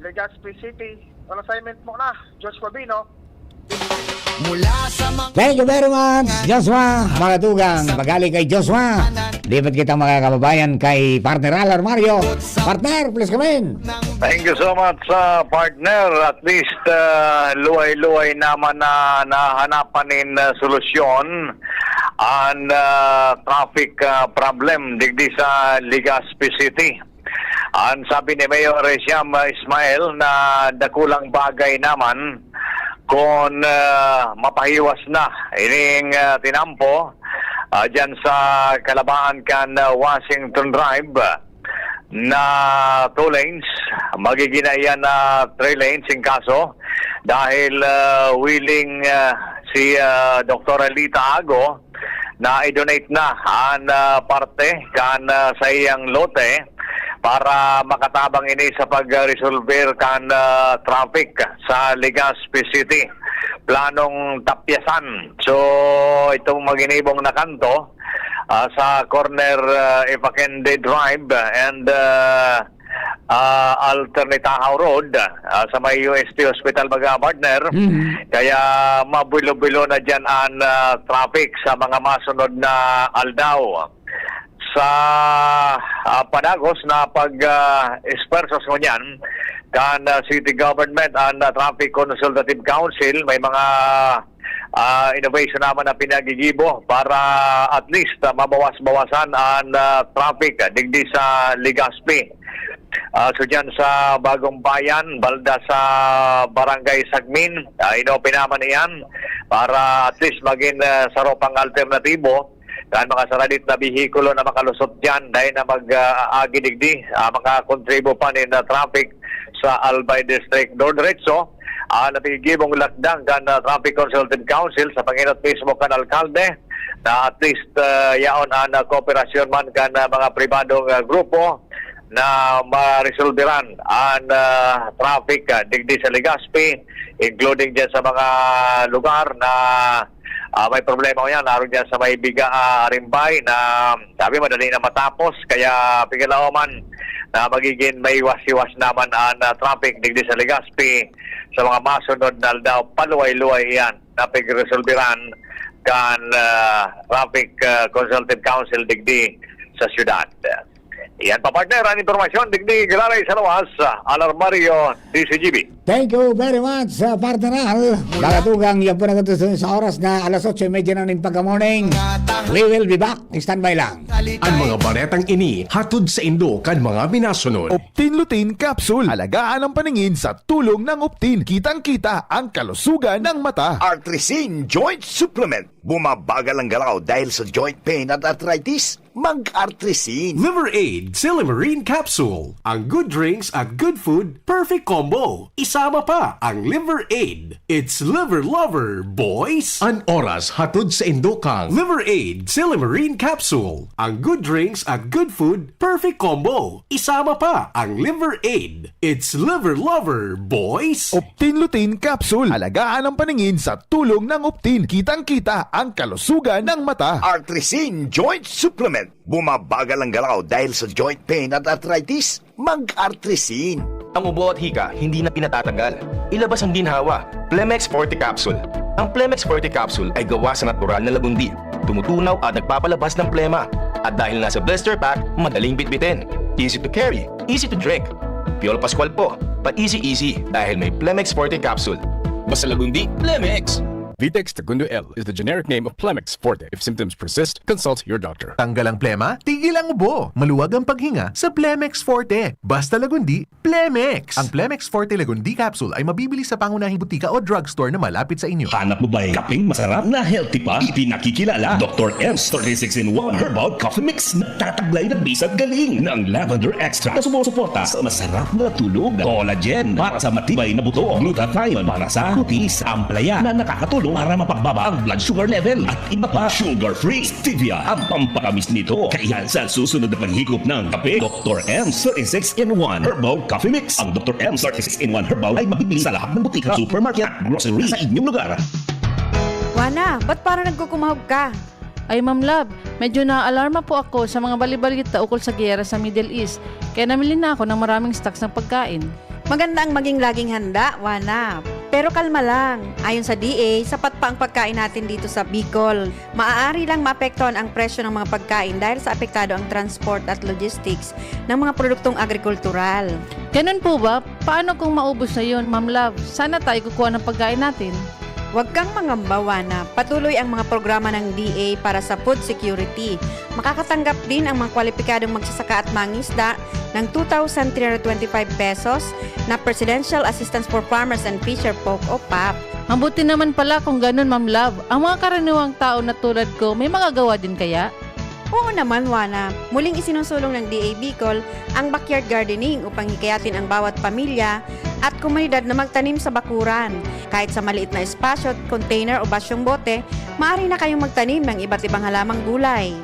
Legazpi City. Ang assignment mo na, Joshua Bino. Mula sa mga Thank you very much, Joshua. Mga tugang, magali kay Joshua. Lipat kita, mga kababayan, kay Partner Alar Mario. Partner, please come in. Thank you so much, uh, partner. At least, uh, luway-luway naman na nahanapan nin, uh, solusyon an, uh, traffic, uh, problem digdi sa Legazpi City. An sabi ni Mayor Siam Ismail na dakulang bagay naman kun, ah, mapahiwas na ining, ah, tinampo, ah, dyan sa kalabaan kan, ah, Washington Drive na two lanes. Magiging na iyan na three lanes in kaso dahil, ah, willing, ah, si, ah, Doktora Lita Ago na i-donate na an, ah, parte kan, ah, saiyang lote para makatabang ini sa pag-resolver kan, ah, traffic sa Legazpi City. Planong tapyasan. So, itong maginibong na kanto, ah, sa corner, ah, Ifakende Drive and, ah, ah, Alternate Tahaw Road, ah, sa may U S T Hospital, mga partner. Mhm. Kaya mabulo-bulo na dyan an, ah, traffic sa mga masunod na aldaw. Sa, ah, padagos na pag, ah, esfuerzos ngunyan kan, ah, city government and, ah, Traffic Consultative Council, may mga ah, innovation naman na pinagigibo para at least, ah, mabawas-bawasan an, ah, traffic, ah, digdi sa Legazpi. Ah, so, dyan sa Bagong Bayan, balda sa Barangay Sagmin, ah, inopen naman iyan para at least maging, ah, saro pang alternatibo kan mga saradit na behikulo na makalusot dyan dahil na mag, ah, agi digdi, ah, makakontribo pa nin, ah, traffic sa Albay District. Diretso, ah, napigibong lakdang kan, ah, Traffic Consultative Council sa pangenot mismo kan alkalde na at least, ah, yaon an, ah, kooperasyon man kan, ah, mga pribadong, ah, grupo na maresolberan an, ah, traffic, ah, digdi sa Legazpi, including dyan sa mga lugar na, ah, may problema yan, aron dyan sa may Biga, ah, Arimbay na sabi madali na matapos, kaya pigalaw man na magiging maiwas-iwas naman an, ah, traffic digdi sa Legazpi sa mga masunod na aldaw. Paluway-luway iyan na pagresolberan kan, ah, Traffic, ah, Consultative Council digdi sa syudad. Iyan pa, partner, ang impormasyon digdi giraray sa lawas, ah, Alarmario, D C G B. Thank you very much, uh, partner Al. Mga tugang, yan po na sa oras na alas otso y media na ning pagka-morning. We will be back. Standby lang. Ang mga baretang ini hatod saindo kan mga minasunod. Optin Lutein Capsule. Alagaan ang paningin sa tulong ng Optin. Kitang-kita ang kalusugan ng mata. Artrisin Joint Supplement. Bumabagal ang galaw dahil sa joint pain at arthritis? Mag-Artrisin. Liver Aid, Silymarin Capsule. Ang good drinks at good food, perfect combo. Isama pa ang Liver Aid. It's Liver Lover, boys! An oras hatod saindo kan Liver Aid, Silymarin Capsule. Ang good drinks at good food, perfect combo. Isama pa ang Liver Aid. It's Liver Lover, boys! Optin Lutein Capsule. Alagaan ang paningin sa tulong ng Optin. Kitang-kita ang kalusugan ng mata. Artrisin Joint Supplement. Bumabagal ang galaw dahil sa joint pain at arthritis? Mag-Artrisin. Ang ubo at hika, hindi na pinatatanggal. Ilabas ang ginhawa. Plemex Forte Capsule. Ang Plemex Forte Capsule ay gawa sa natural na lagundi. Tumutunaw at nagpapalabas ng plema. At dahil nasa blister pack, madaling bitbitin. Easy to carry, easy to drink. Piolo Pascual po, pa-easy-easy dahil may Plemex Forte Capsule. Basta lagundi, Plemex! Vitex Segundo L is the generic name of Plemex Forte. If symptoms persist, consult your doctor. Tanggal ang plema, tigil ang ubo. Maluwag ang paghinga sa Plemex Forte. Basta lagundi, Plemex. Ang Plemex Forte Lagundi Capsule ay mabibili sa pangunahing butika o drugstore na malapit sa inyo. Hanap mo ba'y kapeng masarap na healthy pa? Ipinakikilala, Doktor M's thirty-six in one Herbal Coffee Mix. Nagtataglay ng bisag galing ng lavender extract na sumusuporta sa masarap na tulog, collagen para sa matibay na buto, glutathione para sa kutis, ampalaya na nakakatulong para mapagbaba ang blood sugar level, at iba pa. Sugar-free stevia ang pampatamis nito. Kaya sa susunod na paghigop ng kape, Doktor M thirty-six in one Herbal Coffee Mix. Ang Doktor M thirty-six in one Herbal ay mabibili sa lahat ng butika, supermarket at grocery sa inyong lugar. Wana, ba't parang nagkukumahog ka? Ay, Ma'am Love, medyo naaalarma po ako sa mga balibalita ukol sa giyera sa Middle East, kaya namili na ako ng maraming stocks ng pagkain. Maganda ang maging laging handa, Wana. Pero kalma lang. Ayon sa D A, sapat pa ang pagkain natin dito sa Bicol. Maaari lang maapektuhan ang presyo ng mga pagkain dahil sa apektado ang transport at logistics ng mga produktong agrikultural. Ganun po ba? Paano kung maubos na yun, Ma'am Love? Saan na tayo kukuha ng pagkain natin? Huwag kang mangamba, Wana. Patuloy ang mga programa ng D A para sa food security. Makakatanggap din ang mga kwalipikadong magsasaka at mangisda ng two thousand three hundred twenty-five pesos na Presidential Assistance for Farmers and Fisherfolk o pap. Mabuti naman pala kung ganun, Ma'am Love. Ang mga karaniwang tao na tulad ko, may magagawa din kaya? Oo naman, Wana. Muling isinusulong ng D A Bicol ang backyard gardening upang hikayatin ang bawat pamilya at komunidad na magtanim sa bakuran. Kahit sa maliit na espasyo, container o basyong bote, maaari na kayong magtanim ng iba't ibang halamang gulay.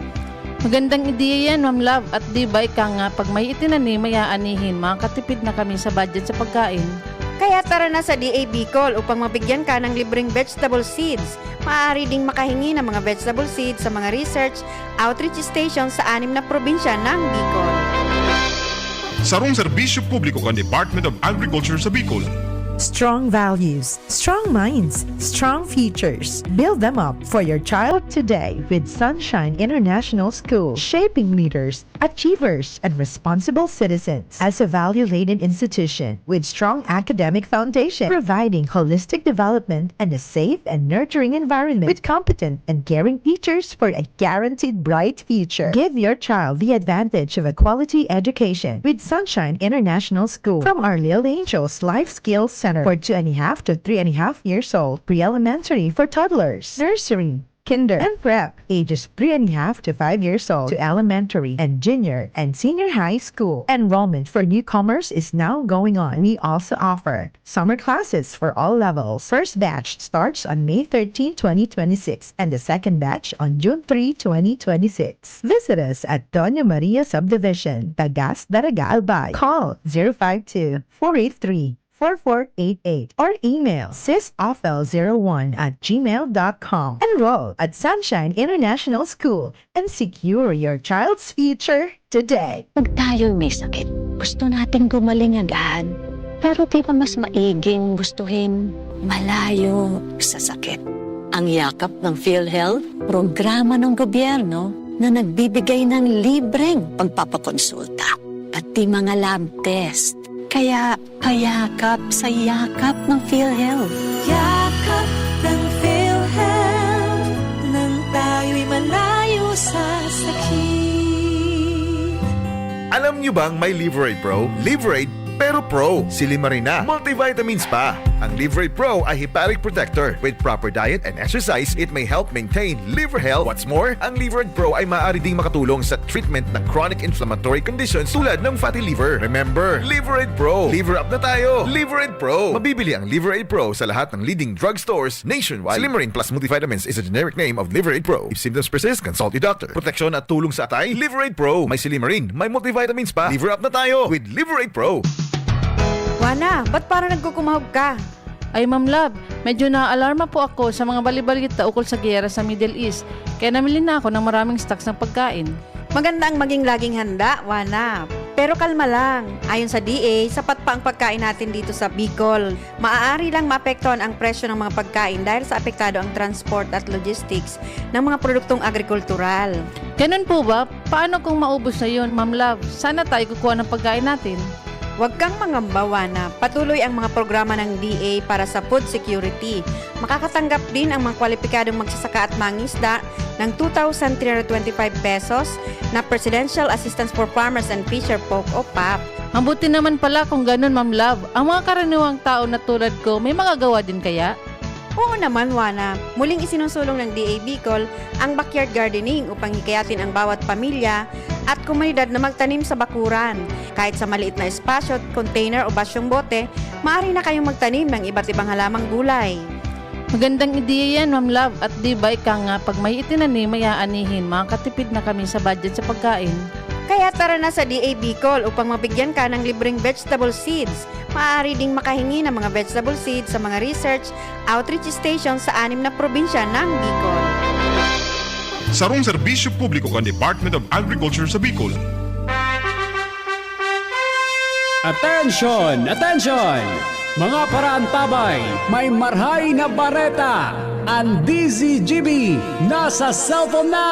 Magandang ideya yan, Ma'am Love. At di ba ika nga, pag may itinanim, may aanihin, makakatipid na kami sa budget sa pagkain. Kaya tara na sa D A Bicol upang mabigyan ka ng libreng vegetable seeds. Maaari ding makahingi ng mga vegetable seeds sa mga research outreach station sa anim na probinsya ng Bicol. Sarong serbisyo publiko kan Department of Agriculture sa Bicol. Strong values, strong minds, strong futures. Build them up for your child today with Sunshine International School, shaping leaders, achievers, and responsible citizens. As a value-laden institution with strong academic foundation, providing holistic development and a safe and nurturing environment with competent and caring teachers for a guaranteed bright future. Give your child the advantage of a quality education with Sunshine International School. From our Little Angels Life Skills Center for two and a half to three and a half years old, pre-elementary for toddlers, nursery, kinder, and prep, ages three and a half to five years old, to elementary and junior and senior high school. Enrollment for newcomers is now going on. We also offer summer classes for all levels. First batch starts on May thirteen, twenty twenty-six, and the second batch on June three, twenty twenty-six. Visit us at Doña Maria Subdivision, Tagas, Daraga, Albay. Call zero five two, four eight three, four four eight eight or email sisofl zero one at gmail dot com. Enroll at Sunshine International School and secure your child's future today. Pag tayo'y may sakit, gusto nating gumaling agad. Pero di ba mas maiging gustuhin malayo sa sakit? Ang yakap ng PhilHealth, programa ng gobyerno na nagbibigay ng libreng pagpapakonsulta, pati mga lab test. Kaya Kayakap sa yakap ng PhilHealth. Yakap ng PhilHealth, nang tayo'y malayo sa sakit. Alam nyo bang may Liver Aid Pro? Liver Aid, pero Pro. Silimarin na. Multivitamins pa. Ang Liver Aid Pro ay hepatic protector. With proper diet and exercise, it may help maintain liver health. What's more, ang Liver Aid Pro ay maaari ding makatulong sa treatment ng chronic inflammatory conditions tulad ng fatty liver. Remember, Liver Aid Pro. Liver up na tayo. Liver Aid Pro. Mabibili ang Liver Aid Pro sa lahat ng leading drugstores nationwide. Silimarin Plus Multivitamins is a generic name of Liver Aid Pro. If symptoms persist, consult your doctor. Proteksyon at tulong sa atay, Liver Aid Pro. May Silimarin, may multivitamins pa. Liver up na tayo with Liver Aid Pro. Wana, ba't parang nagkukumahog ka? Ay, Ma'am Love, medyo naaalarma po ako sa mga balibalita ukol sa giyera sa Middle East, kaya namili na ako ng maraming stocks ng pagkain. Maganda ang maging laging handa, Wana. Pero kalma lang. Ayon sa D A, sapat pa ang pagkain natin dito sa Bicol. Maaari lang maapektuhan ang presyo ng mga pagkain dahil sa apektado ang transport at logistics ng mga produktong agrikultural. Ganun po ba? Paano kung maubos na yun, Ma'am Love? Saan na tayo kukuha ng pagkain natin? Huwag kang mangamba, Wana. Patuloy ang mga programa ng D A para sa food security. Makakatanggap din ang mga kwalipikadong magsasaka at mangisda ng two thousand three hundred twenty-five pesos na Presidential Assistance for Farmers and Fisher Folk o pap. Mabuti naman pala kung ganun, Ma'am Love. Ang mga karaniwang tao na tulad ko, may magagawa din kaya? Oo naman, Wana. Muling isinusulong ng D A Bicol ang backyard gardening upang hikayatin ang bawat pamilya at komunidad na magtanim sa bakuran. Kahit sa maliit na espasyo, container o basyong bote, maaari na kayong magtanim ng iba't ibang halamang gulay. Magandang ideya yan, Ma'am Love. At di ba ika nga, pag may itinanim, may aanihin, makakatipid na kami sa budget sa pagkain. Kaya tara na sa D A Bicol upang mabigyan ka ng libreng vegetable seeds. Maaari ding makahingi ng mga vegetable seeds sa mga research outreach station sa anim na probinsya ng Bicol. Sarong serbisyo publiko kan Department of Agriculture sa Bicol. Attention! Attention! Mga paraantabay, may marhay na bareta! Ang D Z G B nasa cellphone na!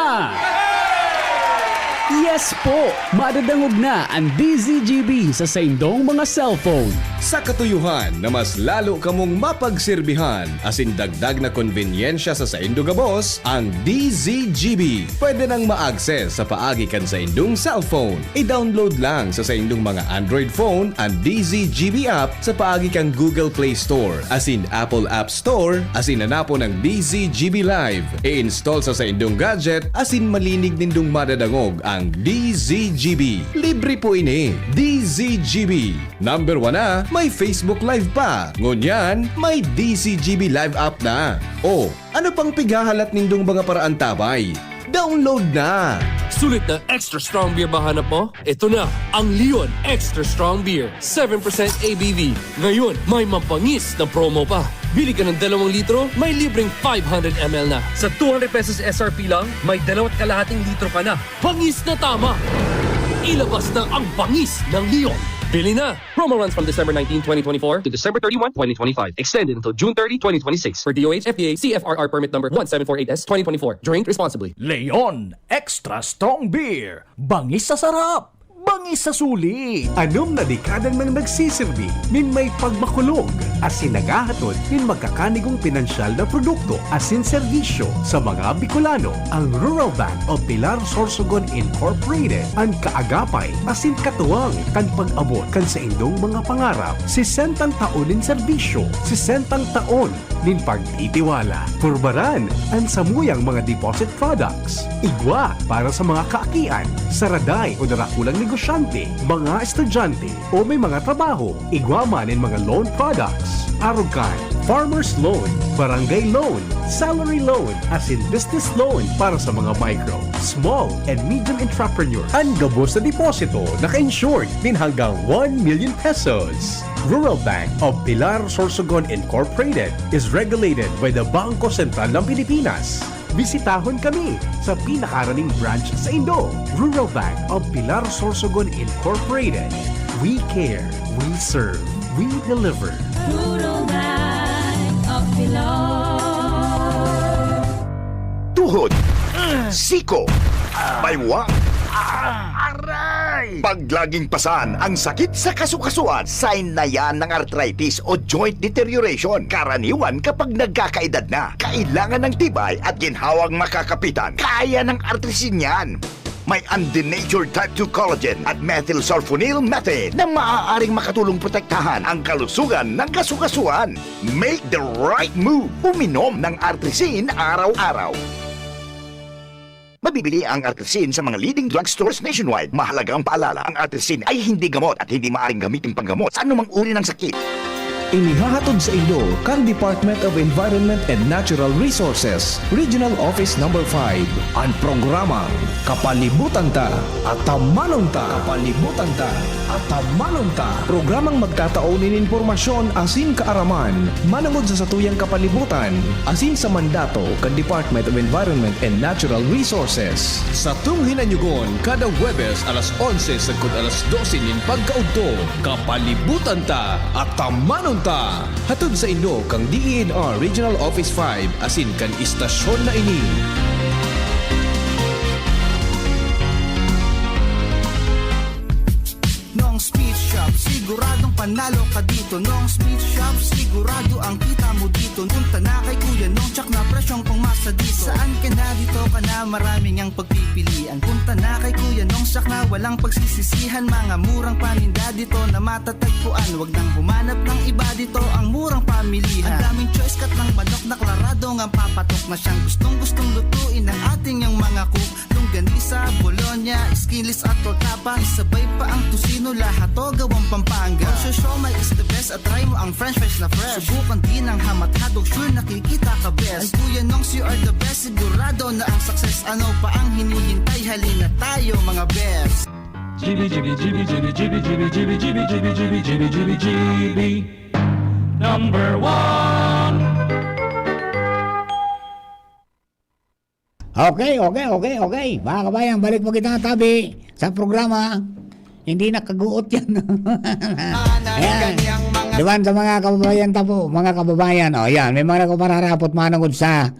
Yes po! Madadangog na ang D Z G B sa saindong mga cellphone. Sa katuyohan na mas lalo kamong mapagserbihan asin dagdag na konbenyensya sa saindo gabos, ang D Z G B pwede nang ma-access sa paagi kan saindong cellphone. I-download lang sa saindong mga Android phone ang D Z G B app sa paagi kan Google Play Store asin Apple App Store asin hanapon ang D Z G B Live. I-install sa saindong gadget asin malinig nindong madadangog ang D Z G B. Libre po ini. D Z G B. Number one na, may Facebook Live pa. Ngunyan, may D Z G B Live app na. O, ano pang pighahalat nindong mga paraantabay? Download na! Sulit na extra strong beer ba hanap mo? Ito na, ang Leon Extra Strong Beer, seven percent A B V. Ngayon, may mabangis na promo pa. Bili ka ng dalawang litro, may libreng five hundred M L na. Sa two hundred pesos S R P lang, may dalawat kalahating litro ka na. Bangis na tama! Ilabas na ang bangis ng Leon. Bili na! Promo runs from December nineteen, twenty twenty-four to December thirty-one, twenty twenty-five. Extended until June thirty, twenty twenty-six for D O H F D A C F R R permit number one seven four eight S twenty twenty-four. Drink responsibly. Leon Extra Strong Beer. Bangis sa sarap. Bangis sa sulit. Anom na dekada nang nagsisirbi nin may pagmakulog asin naghahatod nin magkakanigong pinansyal na produkto asin serbisyo sa mga Bicolano. Ang Rural Bank of Pilar Sorsogon Incorporated, an kaagapay asin katuwang kan pag-abot kan saindong mga pangarap. Sesentang taon nin serbisyo, sesentang taon nin pagtitiwala. Purbaran an samuyang mga deposit products. Igwa para sa mga kaakian, saraday o darakulang negosyante, mga estudyante, o may mga trabaho. Igwa man nin mga loan products. Arog kan farmer's loan, barangay loan, salary loan, asin business loan para sa mga micro, small, and medium entrepreneurs. An gabos na deposito naka-insured nin hanggang one million pesos. Rural Bank of Pilar Sorsogon Incorporated is regulated by the Bangko Sentral ng Pilipinas. Bisitahon kami sa pinakaraning branch saindo. Rural Bank of Pilar Sorsogon Incorporated. We care, we serve, we deliver. Rural Bank of Pilar. Tuhod, siko, baywa, aray, Pag laging pasan ang sakit sa kasukasuan, sign na yan ng arthritis o joint deterioration. Karaniwan kapag nagkakaedad na, kailangan ng tibay at ginhawang makakapitan. Kaya ng Artrisin yan. May undenatured type two collagen at methylsulfonyl methane na maaaring makatulong protektahan ang kalusugan ng kasukasuan. Make the right move. Uminom ng Artrisin araw-araw. Mabibili ang Artrisin sa mga leading drugstores nationwide. Mahalagang paalala, ang Artrisin ay hindi gamot at hindi maaaring gamitin panggamot sa anumang uri ng sakit. Inihahatod sa inyo kan Department of Environment and Natural Resources, Regional Office Number five, an programang Kapalibutan Ta, Atamanon Ta. Kapalibutan Ta, Atamanon Ta. Programang magtatao nin impormasyon asin kaaraman manangod sa satuyang kapalibutan asin sa mandato kan Department of Environment and Natural Resources. Satong hinanyugon kada Huwebes alas onse sagkod alas dose nin pagkaudto. Kapalibutan Ta, Atamanon Ta. Hatod sa inyo kan D E N R Regional Office five asin kan istasyon na ini. Nong Speed Shop, siguradong panalo ka dito. Nong Speed Shop, sigurado ang kita mo dito. Punta na kay Kuya Nong, tsak na presyong pangmasa dito. Saan ka na, dito ka na, maraming ang pagpipilian. Punta na kay Kuya Nong, tsak na walang pagsisisihan. Mga murang paninda dito na matatagpuan. Wag nang humanap ng iba dito, ang murang pamilihan. Ang daming choice, cut ng manok na klarado nga papatok na siyang gustong-gustong lutuin ng ating yang mga cook. Longganisa, bologna, skinless at tortapa. Isabay pa ang tocino, lahat to gawang Pampanga. Ang siomai is the best at try mo ang french fries na fresh. Subukan din ang ham at hotdog, sure nakikita ka best. Ay Kuya Nongs, you are the best, sigurado na ang success. Ano pa ang hinihintay? Halina tayo mga best. G B, G B, G B, G B, G B, G B, G B, G B, G B, G B, G B, G B, G B. Number one. Okay, okay, okay, okay. Mga kabayan, balik po kita tabi sa programa. Hindi nakaguot yan. Ayan. Duman sa mga kababayan ta po, mga kababayan. O, yan. May mga nagpapararapot manungod sa,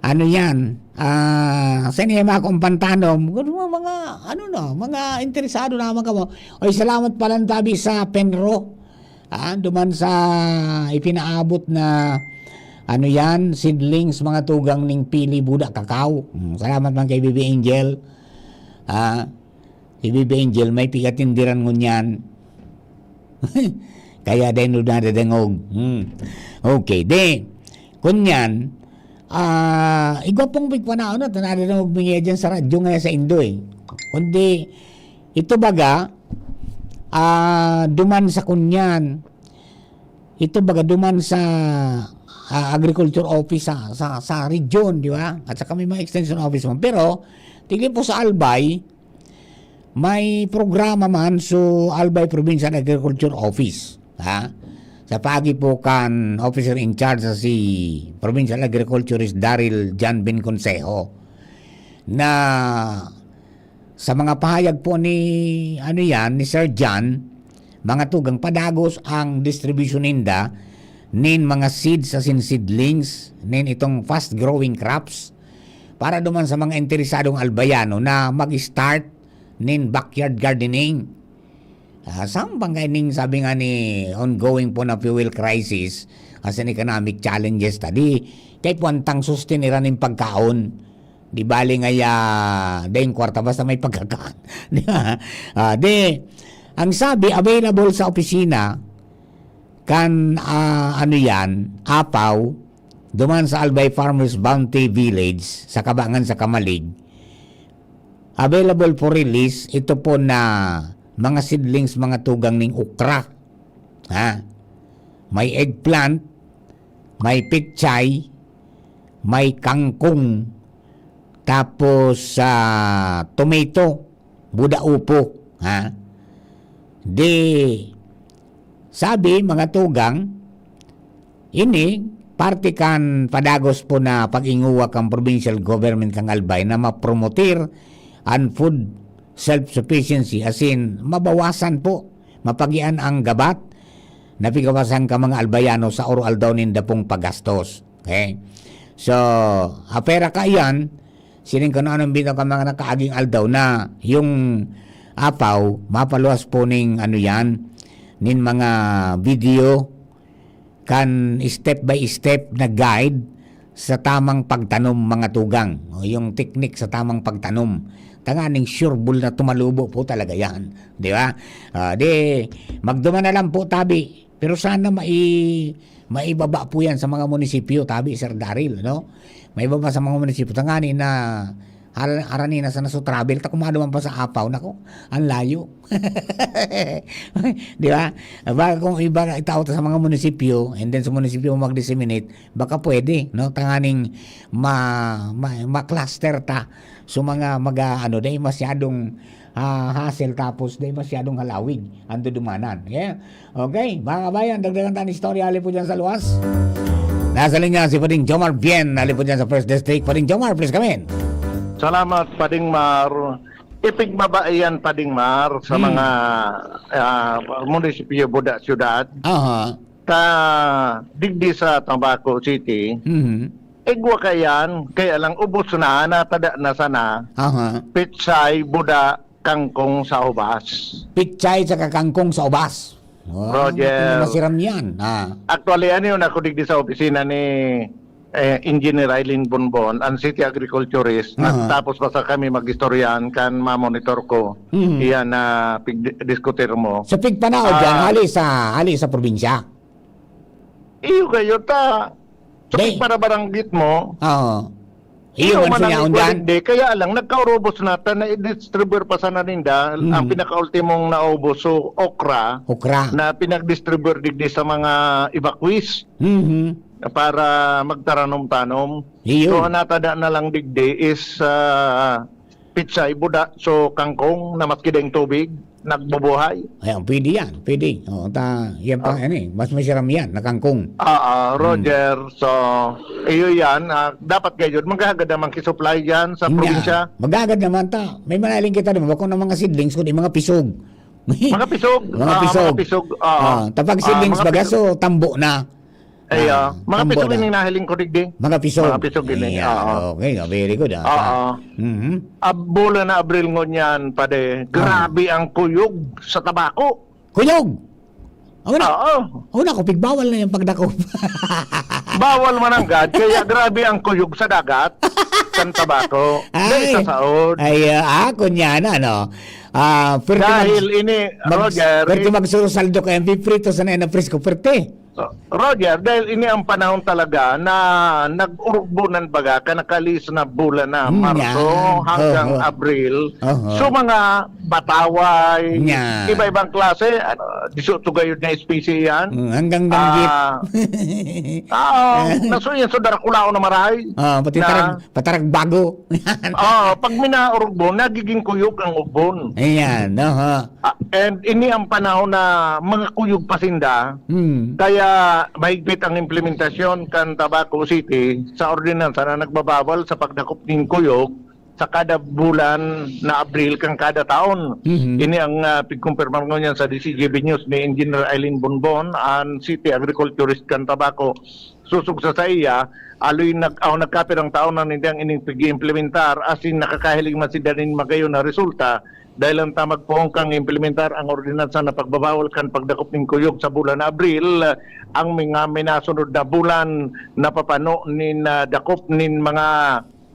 ano yan, ah, sa niya mga kumpantanom. Mga, mga, ano no, mga interesado naman kamo. Oy, salamat pala tabi sa Penro. Ah, duman sa ipinaabot na, ano yan, seedlings, mga tugang ning pili, buda, kakao. Hmm, salamat man kay Bibi Angel. Ah, si Bibi Angel, may pigatindiran ngunyan. Kaya dai nadadangog. Hmm. Okay, di. Kunyan, ah, igwa pong pigpanaon na, nadadangog mi ngaya dyan sa radyo ngaya sa Indo eh. Kundi, ito baga, ah, duman sa kunyan, ito baga duman sa, ah, agriculture office sa, sa, sa region, di ba? At saka may mga extension office man. Pero, tigli po sa Albay, may programa man sa Albay Provincial Agriculture Office, ha? Sa pagi po kan officer in charge sa si Provincial Agriculturist Daryl John Ben Consejo na sa mga pahayag po ni, ano yan, ni Sir John, mga tugang padagos ang distribution ninda nin mga seeds asin seedlings nin itong fast-growing crops para duman sa mga interesadong Albayano na mag-start nin backyard gardening. Ah, sambang kaining sabi nga ni ongoing po na fuel crisis asin economic challenges ta, di kay puwantang sustiniran nin pagkaon. Di bale ngaya daing kwarta basta may pagkakan. Di ba? Ah, di, ang sabi, available sa opisina kan, ah, ano yan, Apaw, duman sa Albay Farmers Bounty Village, sa Kabangan sa Kamalig. Available for release, ito po na mga seedlings, mga tugang ning okra. Ha? May eggplant, may pechay, may kangkong, tapos, ah, tomato, buda upo, ha? Di, sabi, mga tugang, ini, parte kan padagos po na pag-inguwa kan provincial government kan Albay na mapromotir an food self-sufficiency, as in, mabawasan po, mapagian ang gabat na pigawasan kan mga Albayano sa oro-aldaw ninda pong paggastos. Okay? So, apera ka iyan, sining kano anong bitaw ka mga nakaaging aldaw na yung, Apaw, mapaluwas po ning ano yan, nin mga video kan step by step na guide sa tamang pagtanom, mga tugang. O, yung technique sa tamang pagtanom. Tanganing sure ball na tumalubo po talaga yan. Di ba? Ah, di, magduman na lang po tabi. Pero sana mai-, maibaba po yan sa mga munisipyo, tabi, Sir Daryl, no? Maibaba sa mga munisipyo. Tanganing na, har-, harani na sana sa travel, ta kumaduman pa sa Apaw. Nako, ang layo. Di ba? Baka kung iba na itao ta sa mga munisipyo, and then sa munisipyo mo mag-disseminate, baka pwede, no? Tanganing ma-, ma-, ma-cluster ta. So, mga mag-, ano, dahil masyadong, ah, hassle, tapos dahil masyadong halawig ang dudumanan. Yeah? Okay, mga kabayan, dagdagan tayo ng istorya, hali po dyan sa luwas. Nasa linya si Pading Jomar Bien, hali po dyan sa First District. Pading Jomar, please come in. Salamat, Pading Mar. Ipigbaba iyan, Pading Mar, sa Hmm. mga ah, munisipyo, buda, syudad. Aha. Ta digdi sa Tabaco City, Mhm. igwa kayan, kaya lang ubos na, natada na sana, Aha. pitsay, buda, kangkong sa ubas. Pitsay sa kakangkong sa ubas. Wow, Roger. Masiram yan. Ah. Actually, ano yun, ako digdi sa opisina ni eh, Engineer Eileen Bonbon, ang city agriculturist, Aha. Tapos basta kami mag-istoryahan kan mamonitor ko. Mhm. Iyan na pigdiskutir mo. Sa pigpanaw Ah. dyan, hali sa, hali sa probinsya. Iyo kayo ta. Sa Day. Pagparabaranggit mo, Oo. Iyo, iyo man man sa ang yaon ikuha dyan. digdi. Kaya lang, nagkaurobos na ta, na-distribute pa sana ninda. Mm. Ang pinakaultimong naubos, so okra, Okra. na pinag-distribute digdi sa mga evacuees Mhm. para magtaranom-tanom. Iyo. So, ang natada na lang digdi is ah, pitsay, buda, so kangkong na maski daing tubig, nagbubuhay. Ayan, pwede yan. Pwede. Oo, ta, yan pa, Ah. ano eh, mas masiram yan, nakangkong. Ah, ah, Roger, so, iyo yan. Ah, dapat kayo, maghahagad naman ki-supply yan sa Nga, probinsya. Maghagad naman ta. May manaling kita naman. Bako ng mga seedlings, kundi mga pisog. Mga pisog. Mga Ah, pisog. Mga pisog. Ah, Ah, tapag ah, seedlings mga baga, pisog. So tambo na. Ay, Ah, ah, mga tambo pisog na. Ini nahiling ko digdi. Mga pisog. Mga pisog ini, Ayan, oo. Okay, oh, very good. Ah. Oo. Mhm. Abula na Abril ngunyan, pade. Grabe ang kuyog sa Tabaco. Kuyog! Ako na. Oo. Ako na, kupig bawal na yung pagdakop. Bawal mananggad, kaya grabe ang kuyog sa dagat kan Tabaco. Dahil sa saod. Ay, ah, ah, kunya na, no? Ah, pwerte Dahil mag-, ini, mag-, Roger, pwerte i- magsurusaldo kayo, ang piprito sa na presko, pwerte. Roger, dahil ini ang panahon talaga na nag-urugbunan baga, kanakalis na bulan na Hmm, Marso yan. hanggang Oho. Abril. Oho. So mga bataway, Yan. Iba-ibang klase, ano, diso tugayod na espesye yan. Mm, hanggang danggit. Ah, ah, nasuyan sa Darakulaon na maray. Ah, pati Na- tarag, patarag bago. Ah, pag minaurog mo, nagiging kuyog ang ugbon. Ayan, no, ha? Ah, and ini ang panahon na mga kuyog pasinda. Hmm. Kaya mahigpit ang implementasyon kan Tabaco City sa ordinansa na nagbabawal sa pagdakop nin kuyog sa kada bulan na Abril kan kada taon. Mhm. Ini ang ah, pigkumpirmar ngunyan sa D C G B News ni Engineer Eileen Bonbon, an City Agriculturist kan Tabaco. Susog sa saiya, aloy nag aw nagkapirang taon na nindang ining pag-iimplementar, asin nakakahiling man sinda nin magayon na resulta, dahil lang ta magpoon kang implementar ang ordinansa na pagbabawal kan pagdakop nin kuyog sa bulan na Abril, ang mga minasunod na bulan napapano nin ah, dakop nin mga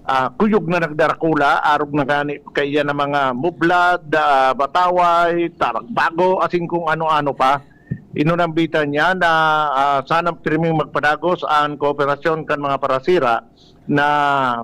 ah, kuyog na nagdarakula, arog na gani kaiyan na mga mublad, ah, bataway, taragbago, asin kung ano-ano pa. Inunambitan niya na ah, sana pirming magpadagos ang kooperasyon kan mga parasira na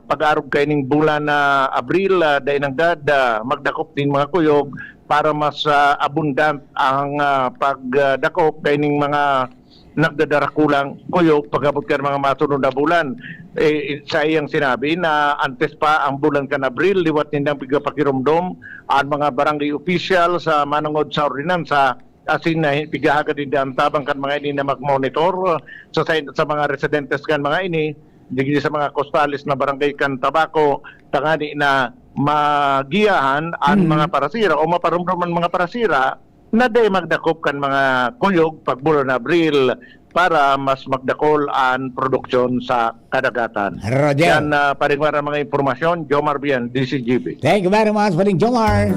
pag-arog kaining bulan na Abril, ah, dai nanggad ah, magdakop nin mga kuyog para mas ah, abundant ang ah, pagdakop kaining mga nagdadarakulang kuyog pag-abot kan mga masunod na bulan. Eh, sa iyang sinabi na antes pa ang bulan kan Abril, liwat nindang pigpapakiromdom ang mga barangay official sa manongod sa ordinansa, asin na pighahagad ninda ang tabang kan mga ini na mag-monitor sa, sa, sa mga residentes kan mga ini, digdi sa mga kostales na barangay kan Tabaco, tangani na magiyahan ang Mhm. mga parasira o maparomdom ang mga parasira na dai magdakop kan mga kuyog pag bulan Abril para mas magdakol an produksyon sa kadagatan. Roger. Yan, ah, paring mga impormasyon, Jomar Bien, D C G B. Thank you very much, Paring Jomar.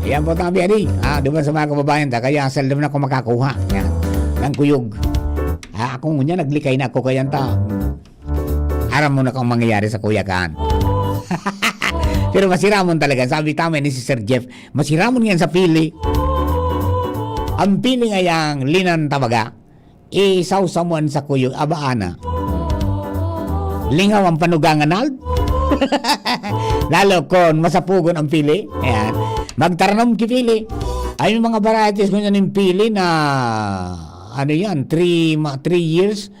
Yan po, Tabi Adi. Ah, duman sa mga kababayan ta, kaya seldom na ako makakuha. Yan. Ng kuyog. Ah, ako ngunyan, naglikay na ako kaya ta. Aram mo na kung mangyayari sa kuya kan. Pero masiramon talaga. Sabi tama ni si Sir Jeff, masiramon yan sa pili. Ang pili ngayang linan tabaga, isawsaw mo an sa kuyog, aba ana. Lingaw ang panugangan, Nald. Lalo kon masapugon ang pili. Ayan. Magtaranom ki pili. Ay, may mga varieties ko niyan yung pili na, ano yan, three, ma-, three years,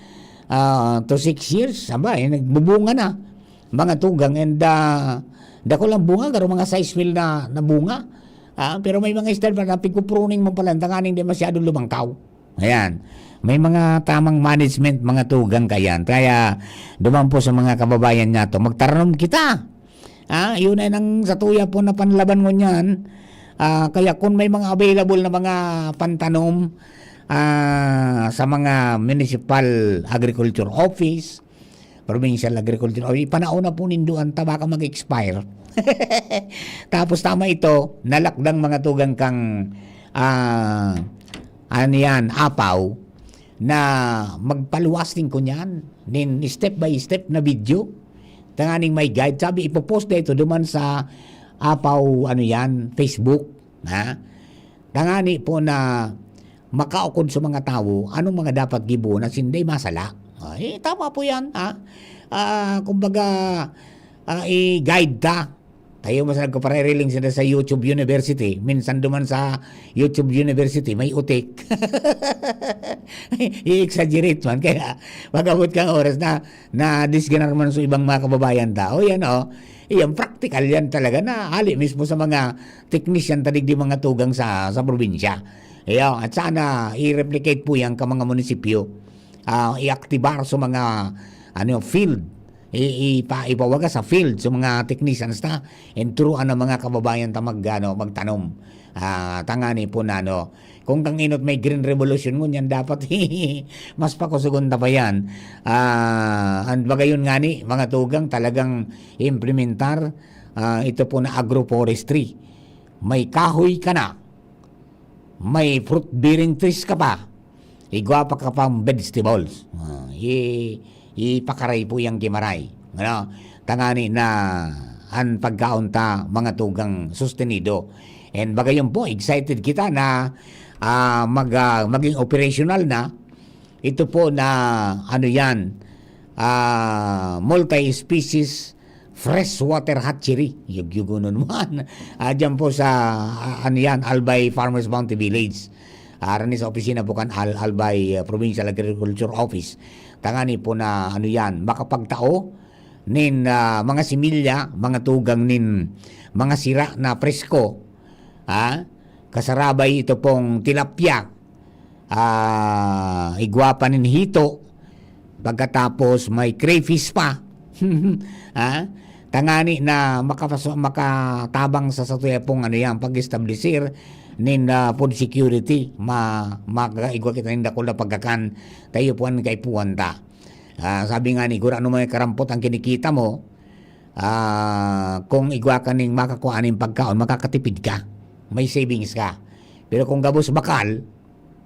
ah, to six years. Aba, eh, nagbubunga na. Mga tugang and, ah, dako lang bunga, garo mga sais mil na, na bunga. Ah, pero may mga style pa na pigpupruning mo pala, tanganing di masyadong lumangkaw. Ayan. May mga tamang management, mga tugang kayan. Kaya, duman po sa mga kababayan nga to, magtaranom kita. Ah, yun ay nang sa tuya po na panlaban ngunyan. Ah, kaya kung may mga available na mga pantanom, ah, sa mga municipal agriculture office, provincial agriculture, o ipanao na po nindo ang tabaka mag-expire. Tapos tama ito, nalakdang mga tugang kang, ah, ano yan, apaw, na magpaluwas din ko niyan, nin step by step na video. Tanganing may guide. Sabi, ipopost na ito duman sa apaw, ano yan, Facebook. Ha? Tangani po na makaukod sa mga tawo, anong mga dapat gibohon na sinday masala. Ah, eh, tama po yan, ha? Ah, kumbaga, ah, i-guide ta. Tayo mas nagkapaririling sila sa YouTube University. Minsan duman sa YouTube University, may utik. I-exaggerate man. Kaya, pag-abot kang oras na, na disganar man sa ibang mga kababayan ta. O yan, o. Iyan, practical yan talaga na hali mismo sa mga technician ta digdi mga tugang sa, sa probinsya. Iyo, at sana i-replicate po yan ka mga munisipyo. Ah, i-aktibar sa mga, ano, field. I-, ipa-, ipawaga sa field sa mga technicians ta. And turuan ang mga kababayan ta mag, ano, magtanom. Ah, tangani po na, ano, kung kang inot may green revolution ngunyan, dapat mas pakusugon ta pa yan. Ah, ang bagay yun nga ni, mga tugang, talagang implementar, ah, ito po na agroforestry. May kahoy ka na, may fruit-bearing trees ka pa, igwa pa ka pang vegetables. Ah, i-, ipakaray po yang gimaray. Ano? Tangani na an pagkaon ta, mga tugang, sustenido. And bagayon po, excited kita na, ah, mag, ah, maging operational na. Ito po na, ano yan, ah, multi-species freshwater hatchery. Yugyugunon mo an. Ah, dyan po sa, ah, ano yan, Albay Farmers Bounty Village. Ah, rani sa opisina po kan Al-, Albay, ah, Provincial Agriculture Office. Tangani po na, ano yan, makapagtao nin, ah, mga similya, mga tugang nin mga sira na presko, ha? Kasarabay ito pong tilapia, ah, igwa pa nin hito, pagkatapos may crayfish pa. Ha? Tangani na makapaso-, makatabang sa satuya pong ano yan, pag-establisir nin, ah, food security. Ma-, makaigwa kita nin dakul na pagkakan, tayo po ang kaipuhan ta. Ah, sabi nga ni Gurano, may karampot ang kinikita mo, ah, kung igwa ka ning makakua ning pagkaon, makakatipid ka. May savings ka. Pero kung gabos bakal,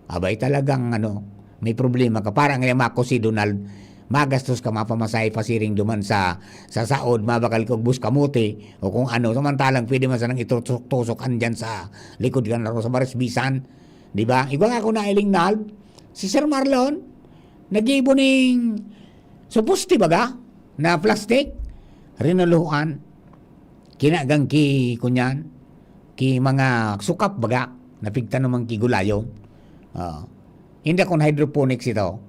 abay talagang, ano, may problema ka. Parang ngayon, Mako, si Donald, magastos ka, mapamasahe pa siring duman sa, sa saod, mabakal ka og bus kamote, o kung ano, samantalang pwede man sanang itusok-tusok andyan sa likod ka na sa Barisbisan, di ba? Igwa nga ako nailing nal, si Sir Marlon, nagibo ning suposti baga na plastic, rinuluhan, kinagang ki, kunyan, ki mga sukap baga, napigtanom ang kigulayon. Oo. Hindi akong hydroponics ito.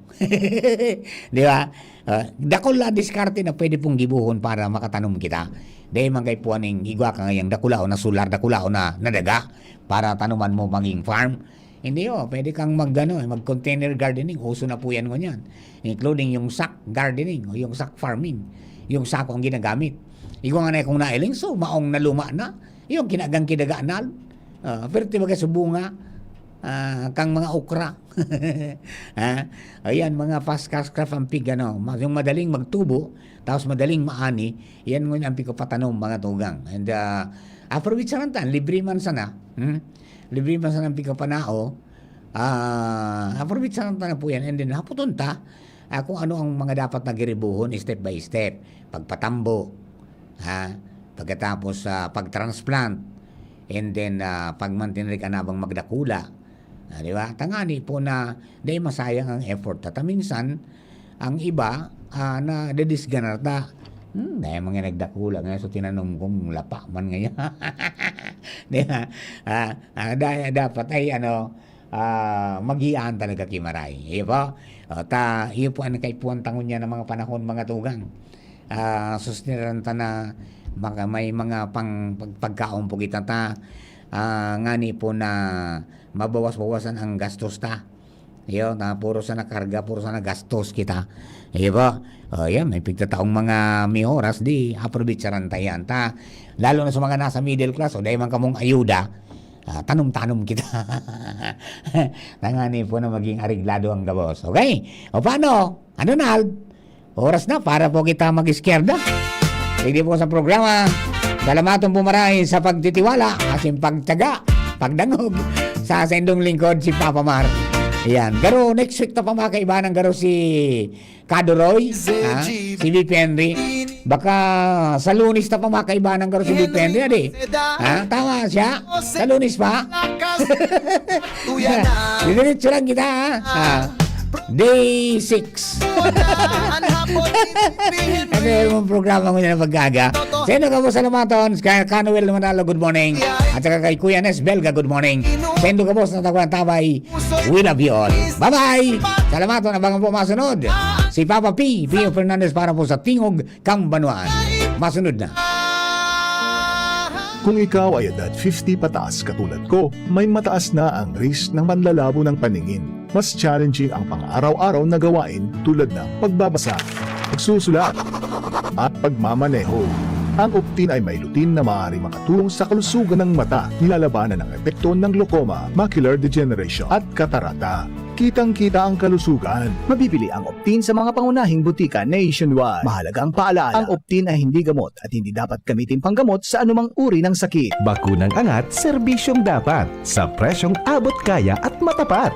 Di ba? Ah, dakul na diskarte na pwede pong gibuhon para makatanom kita. Dahil man kay puwaning igwa ka ngayang dakulaon na solar, dakulaon na, na daga para tanuman mo maging farm. Hindi, oh, pwede kang mag, ano, eh, mag-container gardening. Uso na po yan ngunyan. Including yung sack gardening o yung sack farming. Yung sako ang ginagamit. Igwa nga na kung nailing, so, maong na luma na. Yung kinagang kidaga na. Ah, pero tibaga sa bunga, ah, kang mga okra. Ha? Ayan, mga fast cash crop ang pig, ano, ma-, yung madaling magtubo, tapos madaling maani, yan ngunyan ang pigpapatanom, mga tugang. And, ah, aprovechan ta, libre man sana. Hmm? Libre man sana ang pigpapanao. Ah, aprovechan ta na po yan. And then, haputon ta, ah, kung ano ang mga dapat na giribuhon step by step. Pagpatambo, ha? Pagkatapos, ah, pag-transplant. And then, ah, pagmantener ka na bang magdakula. Ah, di ba? Tangani po na dahil masayang ang effort. Tata minsan, ang iba, ah, na dedisganar ta. Hmm, dahil mga nagdakula ngayon, so tinanom kong lapa man ngayon. Di ba? Ah, ah, dahil dapat ay ano, ah, magiyahan talaga ki Maray. Iyo po. O, ta, iyo po ang kaipuhan tangon niya ng mga panahon, mga tugang. Ah, sustinaran ta na maka-, may mga pang-, pag-, pagkaon po kita ta. Ah, ngani po na mabawas-bawasan ang gastos ta. Iyo, na puro sana karga, puro sana gastos kita. Iyo po. O, yan, may pigtataong mga may oras, di, aprovechan ta yan. Ta, lalo na sa mga nasa middle class, o dahil man kamong ayuda, ah, tanom-tanom kita. Tangani po na maging areglado ang gabos. Okay? O paano? Ano, Nald? Oras na para po kita mag-iskierda. Sige po sa programa. Salamaton po maray sa pagtitiwala, asin pagtyaga, pagdangog sa saindong lingkod, si Papa Mar. Ayan. Garo, next week ta pa makaibanan garo si Kadoroy, ha? Si V P Henry. Baka sa Lunes ta pa makaibanan garo si V P Henry, adi? Ha? Tama siya? Sa Lunes pa? Diretso lang kita, ha? Ah, day six. Ano yung programa ko na pag-aga? Sendo ka po sa Lumaton, kay Canuel Manalo, good morning. At saka kay Kuya Nes Belga, good morning. Sendo ka po sa Taguan Tabay. We love you all. Bye-bye! Sa Lumaton, abangan po masunod. Si Papa P, Pio Fernandez para po sa Tingog Kambanuan. Masunod na. Kung ikaw ay edad fifty pataas katulad ko, may mataas na ang risk ng panlalabo ng paningin. Mas challenging ang pang-araw-araw na gawain tulad ng pagbabasa, pagsusulat, at pagmamaneho. Ang Optin ay may lutein na maaaring makatulong sa kalusugan ng mata, nilalabanan ang epekto ng glaucoma, macular degeneration, at katarata. Kitang-kita ang kalusugan. Mabibili ang Optin sa mga pangunahing butika nationwide. Mahalagang paalaala, ang Optin ay hindi gamot at hindi dapat gamitin panggamot sa anumang uri ng sakit. Bakunang angat, serbisyong dapat, sa presyong abot kaya at matapat.